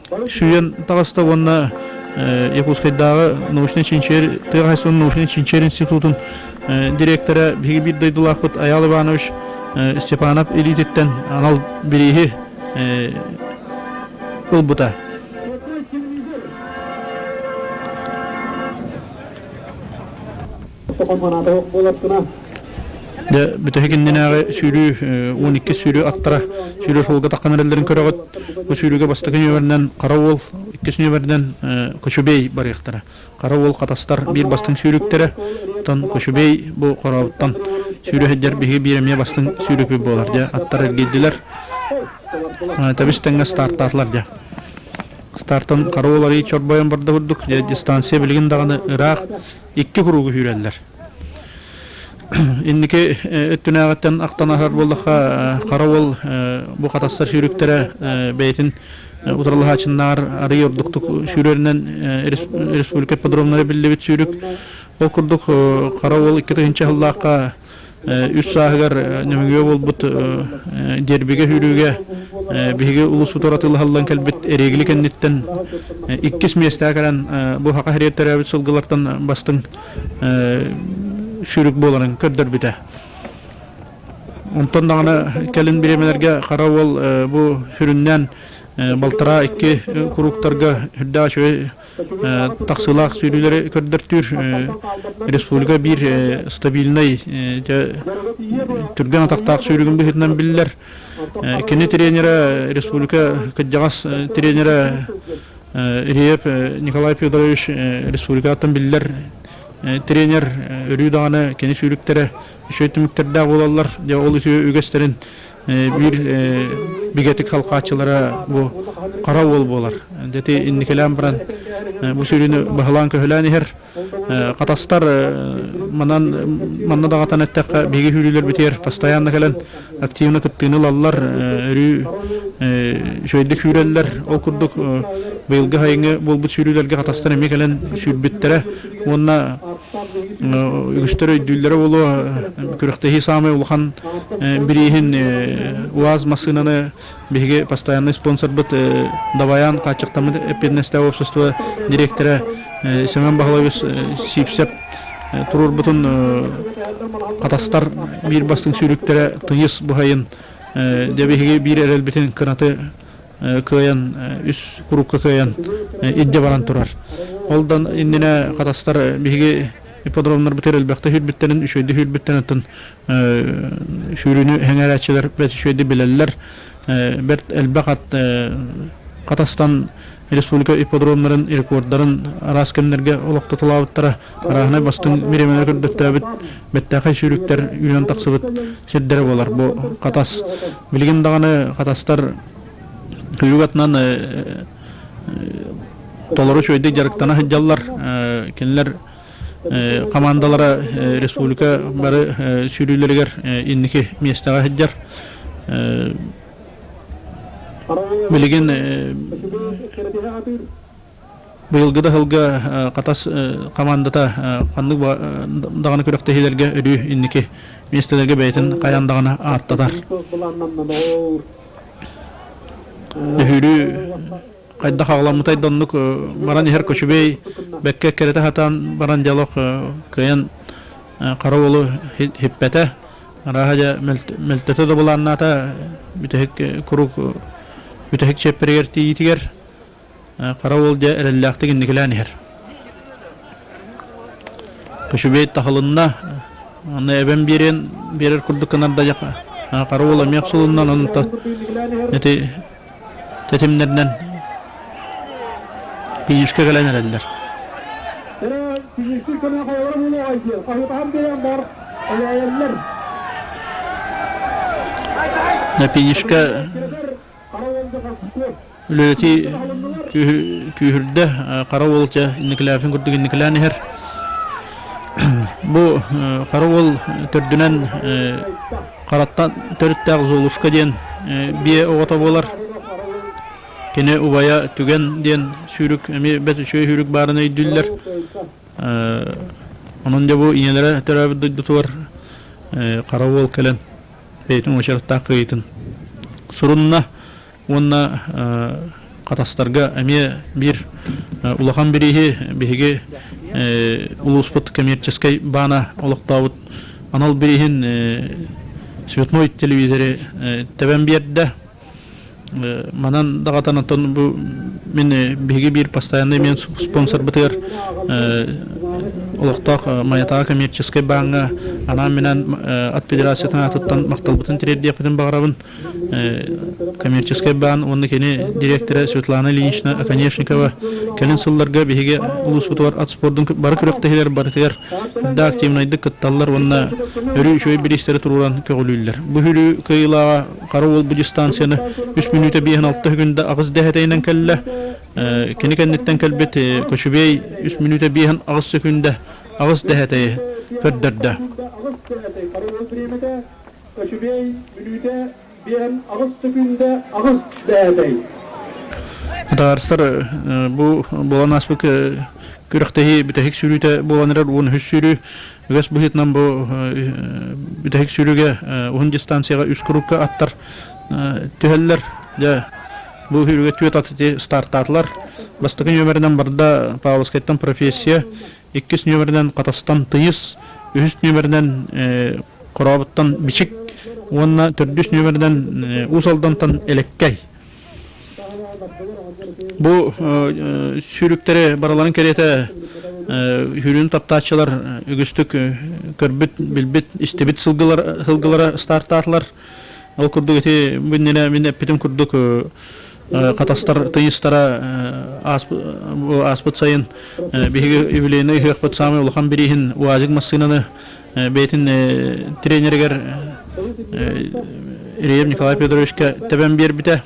сүүйэн таҕыста уонна Якутскайдааҕы научнай чинчийэр тыа хаһаайыстыбатын научнай чинчийэр институтун директора биһиги биир дойдулаахпыт Айаал Иванович Степанов илиититтэн анал бирииһи ылбыта. Дьэ, бүтэһик иннинээҕи сүүрүү 12 сүүрүү аттара сүүрэр суолга таххан эрэллэрин көрөҕүт. Бу сүүрүүгэ бастакы нүөмэринэн Хара Уол, иккис нүөмэринэн Кочубей барыахтара. Хара Уол хатастар биир бастыҥ сүүрүктэрэ, оттон Кочубей бу Хорообуттан сүүрэ сылдьар биһиги биир эмиэ бастыҥ сүүрүкпүт буолар. Дьэ, аттар эргийдилэр. Тэбис тэҥҥэ стартаатылар дьэ. Стартан Хара Уол арыый чорбойон барда курдук. Дьэ, дистанция билигин даҕаны ыраах икки куруугу сүүрэллэр. Инники өттүнээҕиттэн ахтан аһар буоллахха, Хара Уол бу хатастар сүүрүктэрэ бэйэтин утарылаһааччыннааҕар арыый ордуктук сүүрэринэн республика ипподромнара биллибит сүүрүк. Ол курдук Хара Уол 2000 сыллаахха үс сааһыгар нөмүгүө буолбут дербигэ сүүрүүгэ биһиги улууспутугар атыылаһыллан кэлбит Эрегли кэнниттэн иккис миэстэҕэ кэлэн бу Саха сиригэр төрөөбүт сылгылартан бастыҥ сүүрүк буоларын көрдөрбүтэ. Онтон даҕаны кэлин бириэмэлэргэ Хара Уол бу сүрүннээн балтараа икки курууктарга үрдээх үчүгэй тахсыылаах сүүрүүлэри көрдөртүүр республика биир стабильнай түргэн атахтаах сүүрүгүн быһыытынан биллэр. Кини тренерэ республика кырдьаҕас тренерэ Ильев Николай Федорович республикаттан биллэр тренер өрүү даҕаны кини сүүрүктэрэ үчүгэй түмүктэрдээх буолаллар. Дьэ ол үтүө үгэстэрин биир бигэтик халхааччылара бу хара уол буолар. Дьэ инникилээн баран бу сүүрүүнү баһылаан-көһүлээн иһэр. Хатастар манан манна даҕатан эттэххэ биһиги сүүрүүлэрбитигэр постоянно кэлэн активно кыттыыны ылаллар, өрүү үчүгэйдик сүүрэллэр. Ол курдук быйылгы сайыҥҥы буолбут сүүрүүлэргэ хатастар эмиэ кэлэн сүүрбүттэрэ уонна үгүстэр өйдүүллэрэ буолуо күрэхтэһии саамай улахан бирииһин УАЗ массыынаны биһиги постоянный спонсорбыт Даваян хааччахтаммыт эппиэтинэстээх общество дириэктэрэ Семен Баһылайович Сиипсэп туруорбутун хатастар биир бастыҥ сүүрүктэрэ тыйыс быһайын дьэ биһиги биир эрэлбитин кынаты кыайан үс курукка кыайан илдьэ баран турар. Ол да иннинэ хатастар биһиги ипподромнарбытыгар элбэхтэ сүүрбүттэрин, үчүгэйдик сүүрбүттэрин оттон сүүрүүнү сэҥээрээччилэр бэрт үчүгэйдик билэллэр. Бэрт элбэх ат хатастан республика ипподромнарын рекордарын араас кэмнэргэ олохтотолообуттара, арааһынай бастыҥ бириэмэлэр көрдөттөөбүт бэртээхэй сүүрүктэр үүнэн тахсыбыт сирдэрэ буолар. Бу Хатас. Билигин даҕаны хатастар сүүрүк атынан толору үчүгэйдик дьарыктана сылдьаллар. Кинилэр командалара республика бары сүүрүүлэригэр инники миэстэҕэ сылдьар. Билигин быйылгы да сылга Хатас командата ханнык даҕаны күрэхтэһиилэргэ өрүү инники миэстэлэргэ бэйэтин хайаан даҕаны ааттатар. Өһүүрүү хайдах аҕаламмытай да оннук баран иһэр Кочубей бэккэ эккирэтэ сатаан баран дьолох кыайан хара уолу хиппэтэ. Арааһа дьэ мөлтөтө да былааннаата бүтэһик куруук бүтэһик чиэппэригэр тиийиитигэр хара уол дьэ эрэллээхтик инникилээн иһэр. Кочубей таһылынна, аны эбэм биэриэн биэрэр курдук гынар да хара уол эмиэ охсулунна, онон ити тэтимнэринэн финишка кэлэн эрэллэр. Финишка үлэлэтии күүһүрдэ, хара уол чэ инникилээбитин курдук инникилээн иһэр. Бу хара уол төрдүнэн Хараттан төрүттээх Золушка диэн биэ оҕото буолар. Кини убайа Түгэн диэн сүүрүк эмиэ бэрт үчүгэй сүүрүк баарын өйдүүллэр. Онон дьэ бу ийэлэрэ төрөөбүт дойдутугар хара уол кэлэн бэйэтин уочараттаах кыайыытын сурунна. Уонна Хатастарга эмиэ биир улахан бирииһи биһиги улууспут коммерческай баана олохтообут анал бирииһин цветной телевизоры тэбэн биэрдэ. Манан даҕатан оттон бу мин биһиги биир постоянный мен спонсорбытыгар олохтоох Майатааҕы коммерческай бааҥҥа анаан-минээн ат федерациятын аатыттан махталбытын тириэрдиэхпитин баҕарабын. Коммерческай баан уонна кини дириэктэрэ Светлана Ильинична Оконешникова кэлин сылларга биһиги улууспутугар ат спордун бары күрэхтэһиилэр барытыгар да активнайдык кытталлар уонна өрүү үчүгэй бириистэри туруоран көҕүлүүллэр. Бу сүүрүү кыайыылааҕа Хара уол бу дистанцияны 3 мүнүүтэ 5-6 секунда 8 дэһэтэйинэн кэллэ. Кини кэнниттэн кэлбит Кочубей 3 мүнүүтэ 5-8 секунда 8 дэһэтэйи көрдөрдө. Үчүгэй мүнүүтэ 58 сөкүүндэ 8 дэһэтэй. Татарстар бу буолан ааспыт күрэхтэһии бүтэһик сүүрүүтэ буолан эрэр 13 сүүрүү. Үгэс быһыытынан бу бүтэһик сүүрүүгэ уһун дистанцияҕа үс курукка аттар түһэллэр. Дьэ, бу сүүрүүгэ түөрт ат стартаатылар. Бастакы нүөмэринэн барда Павловскайтан профессия, иккис нүөмэринэн Хатастан Тыйыс, үһүс нүөмэринэн Хорообуттан Бичик уонна төрдүс нүөмэринэн Уус Алдантан Элэккэй. Бу сүүрүктэри барыларын кэриэтэ сүүрүүнү таптааччылар үгүстүк көрбүт, билбит, истибит сылгылара стартаатылар. Ол курдук ити бу иннинэ мин эппитим курдук. Хатастар тыйыстара ааспыт сайын биһиги юбилейнай ыһыахпыт саамай улахан бирииһин УАЗик массыынаны бэйэтин тренеригэр Ильев Николай Федоровичка тэбэн биэрбитэ.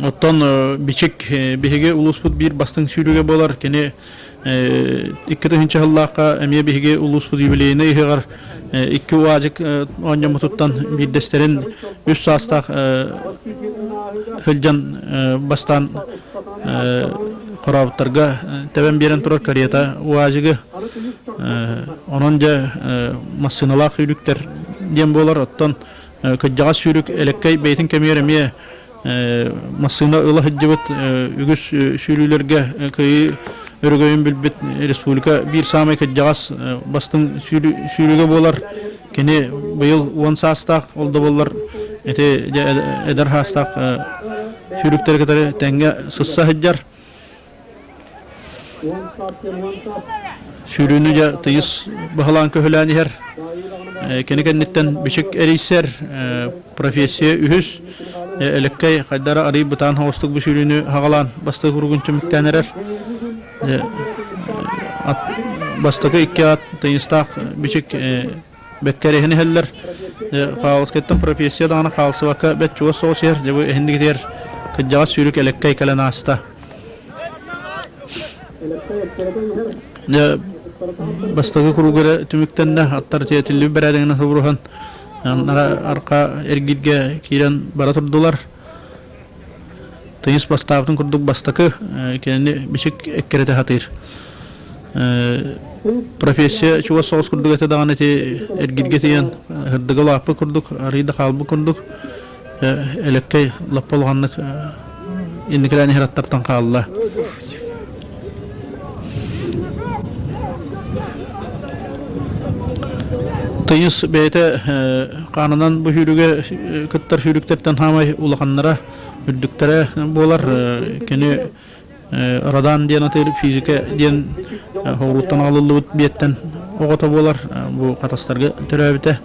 Оттон Бичик биһиги улууспут биир бастыҥ сүүрүгэ буолар. Кини 2 тыһыынча сыллаахха эмиэ биһиги улууспут юбилейнай ыһыаҕар икки УАЗик оонньоммутуттан биирдэстэрин үс саастаах сылдьан бастаан хорообуттарга тэбэн биэрэн турар карета УАЗигы. Онон дьэ массыыналаах сүүрүктэр диэн буолар. Оттон кырдьаҕас сүүрүк элэккэй бэйэтин кэмигэр эмиэ массыына ыла сылдьыбыт үгүс сүүрүүлэргэ кыайыы өрөгөйүн билбит республика биир саамай кырдьаҕас бастыҥ сүүрүгэ буолар. Кини быйыл 10 саастаах, ол да буоллар ити эдэр саастаах сүүрүктэри кытары тэҥҥэ сысса сылдьар. Сүүрүүнү дьэ тыйыс баһылаан көһүлээн иһэр. Кини кэнниттэн бичик эрийсэр, профессия үһүс, элэккэй хайдара арый бытаан соҕустук бу сүүрүүнү хаҕалаан бастакы куругун түмүктээн эрэр. Бастакы икки ат тыйыстаах бичик бэккэрэһин иһэллэр. Павловскайтан профессия даҕаны хаалсыбакка бэт чугас соҕус иһэр. Дьэ бу эһиннигитигэр кырдьаҕас сүүрүк элэккэй кэлэн ааста. Дьэ бастакы куруук эрэ түмүктэннэ. Аттар тиэтиллибит бэрээдэгинэн субуруһан арка эргииргэ киирэн бара турдулар. Тыйыс бастаабытын курдук бастакы кинини бичик эккирэтэ сатыыр. Профессия чугас соҕус курдук этэ даҕаны ити эргиргэ тиийэн сырдыга улааппыт курдук, арыый да хаалбыт курдук элэккэй лаппа улаханнык инникилээн иһэр аттартан хаалла. Тыйыс бэйэтэ хаанынан бу сүүрүгэ кыттар сүүрүктэртэн хаамай улаханнара, үрдүктэрэ буолар. Кини Радан диэн атыыр физика диэн хоҕурууттан аҕалыллыбыт биэттэн оҕото буолар. Бу Хатастарга төрөөбүтэ.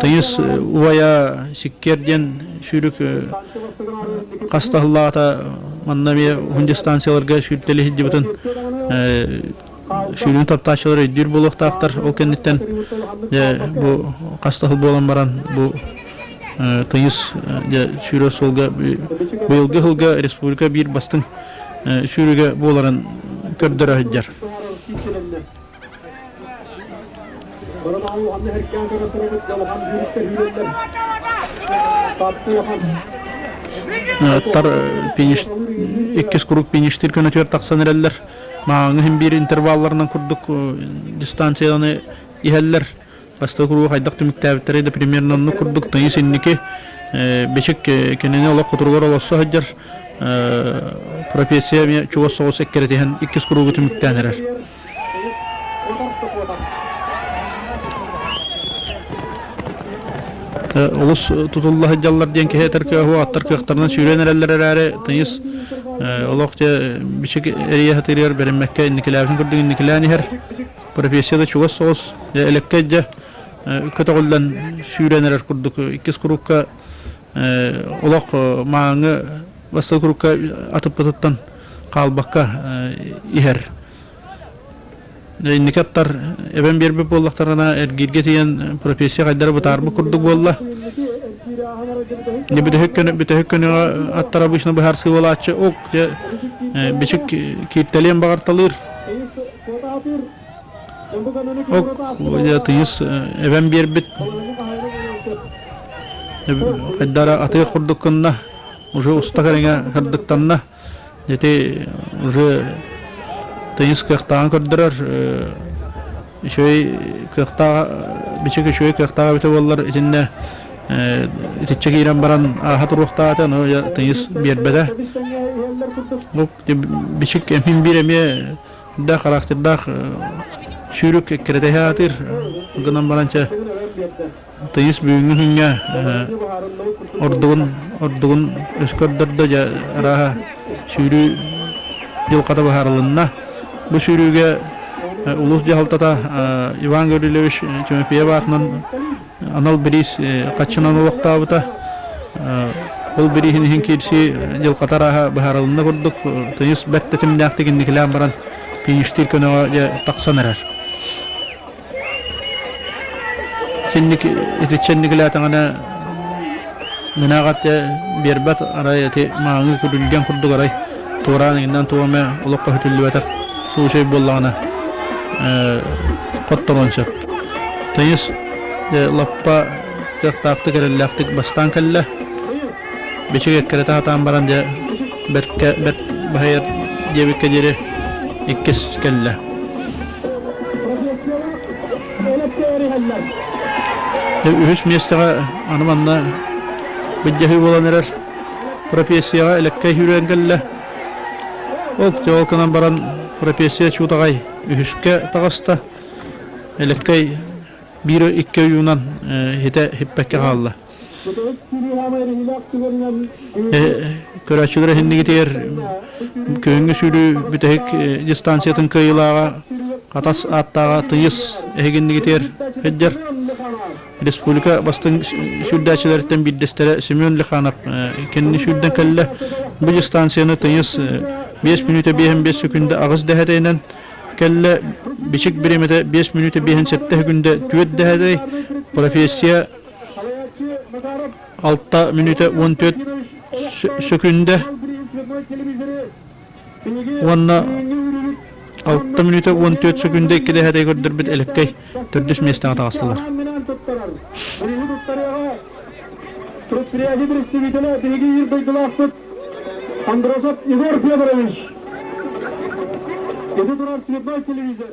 Тыйыс убайа Сиккиэр диэн сүүрүк хас да сыллааҕыта манна эмиэ уһун дистанцияларга сүүртэлии сылдьыбытын сүүрүүнү таптааччылар өйдүүр буолуохтаахтар. Ол кэнниттэн бу хас да сыл буолан баран бу тыйыс сүүрэр суолга быйылгы сылга республика биир бастыҥ сүүрүгэ буоларын көрдөрө сылдьар. Тар финиш иккис круг фиништир көнөтүгэр тахсан эрэллэр. Мааҥы иһин биир интервалларынан курдук дистанцияны иһэллэр. Бастакы кругу хайдах түмүктээбиттэрэй да примерно оннук курдук тыйыс инники бичик кинини олох кутуругар олорсо сылдьар профессия эмиэ чугас соҕус эккирэтиһэн иккис кругу түмүктээн эрэр. Олус тутулла сылдьаллар диэн киһи этэр кыаһу аттар кыахтарынан сүүрэн эрэллэр эрээри тыйыс олох дьэ бичик эрийэ сатыырыгар бэриммэккэ инникилээбитин курдук инникилээн иһэр. Профессия да чугас соҕус дьэ элэккэй дьэ көтөҕүллэн сүүрэн эрэр курдук иккис курукка олох мааҥы бастакы курукка атыппытыттан хаалбакка иһэр. Инники аттар эбэн биэрбит буоллахтарына эргииргэ тиийэн профессия хайдара бытаарбыт курдук буолла. Бүтэһик күнү бүтэһик күнүгэ аттар обычно быһаарсыы буолааччы ок дьэ бичик кииртэлиэн баҕарталыыр. Ок дьэ тыйыс эбэн биэрбит хайдара атыах курдук гынна уже уста кэриҥэ сырдыктанна. Ити уже тыйыс кыахтааҕын көрдөрөр, үчүгэй кыахтаах, бичик үчүгэй кыахтаах эбитэ буоллар итиннэ итиччэ киирэн баран ааһа туруохтаата, но тыйыс биэрбэтэ. Бу бичик эмин биир эмиэ да характердаах сүүрүк эккирэтэ аатыыр гынан баран чэ Тыйыс бүгүҥҥү күҥҥэ ордугун ордугун өс көрдөрдө дьэ арааһа сүүрүү дьылҕата быһаарылынна. Бу сүүрүүгэ улуус дьаһалтата Иван Гаврильевич Тимофеев аатынан анал бириис хаччынан олохтообута. Ол бирииһин иһин киирсии дьылҕата арааһа быһаарылынна курдук, тыйыс бэрт тэтимнээхтик инникилээн баран фиништиир көнөҕө дьэ тахсан эрэр. Синник итиччэ инникилээтэҕинэ мынааҕат дьэ биэрбэт арай ити мааҥы күрүлгэн курдук арай туораан иҥинэн туох эмэ олоххо көтүллүбэтэх случай буоллаҕына хотторуон сөп. Тыйыс дьэ лаппа кыахтаахтык эрэллээхтик бастаан кэллэ. Бичик эккирэтэ сатаан баран дьэ бэрткэ бэрт баһыйар диэбиккэ диэри иккис кэллэ. Үһүс миэстэҕэ аны манна былдьаһыы буолан эрэр профессияҕа элэккэй сүүрэн кэллэ. Ол ол гынан баран профессия чуутаҕай үһүскэ таҕыста. Элэккэй биир икки ойуунан хитэ хиппэккэ хаалла. Көрөөччүлэр иһиннигитигэр күһүҥҥү сүүрүү бүтэһик дистанциятын кыайыылааҕа Хатас ааттааҕа тыйыс эһигиннигитигэр сылдьар. Республика бастыҥ сүүрдээччилэриттэн биирдэстэрэ Семен Лиханов кинини сүүрдэн кэллэ. Бу дистанцияны тыйыс 5 мүнүүтэ 55 секунда 8 дэһэтэйинэн кэллэ. Бичик бириэмэтэ 5 мүнүүтэ 57 секунда 4 дэһэтэй. Профессия 6 мүнүүтэ 14 сөкүндэ уонна 6 мүнүүтэ 14 сөкүндэ икки дэһэтэй көрдөрбүт элэккэй төрдүс миэстэҕэ таҕыстылар. Предприятие представителя биһиги биир дойдулаахпыт Андросов Егор Федорович. Ити турар цветной телевизор.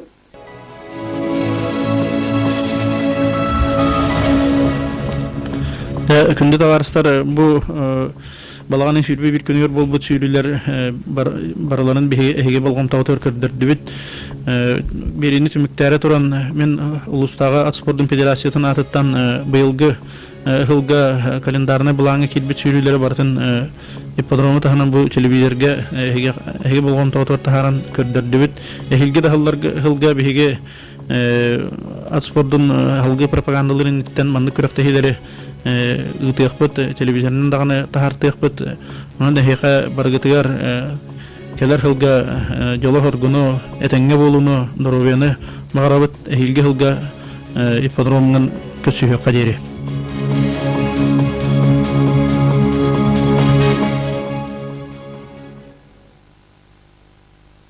Күндү табаарыстар, бу балаҕан 21 күнүгэр буолбут сүүрүүлэр барыларын биһиги эһиги болҕомтоҕутугар көрдөрдүбүт. Биэриини түмүктээри туран мин улуустааҕы ат спордун федерациятын аатыттан быйылгы ыһылга календарнай былааҥҥа киирбит сүүрүүлэри барытын ипподрому таһынан бу телевизорга эһиги эһиги болҕомтоҕутугар таһааран көрдөрдүбүт. Эһиилги да сылга биһиги ат спордун аһылгы пропагандаларын инниттэн маннык күрэхтэһиилэри ыытыахпыт, телевизорынан даҕаны таһаартыахпыт. Онон эһиэхэ барыгытыгар кэлэр сылга дьолу-соргуну, этэҥҥэ буолууну, доруобуйаны баҕарабыт. Эһиилги сылга ипподромҥа көрсүһүөххэ диэри.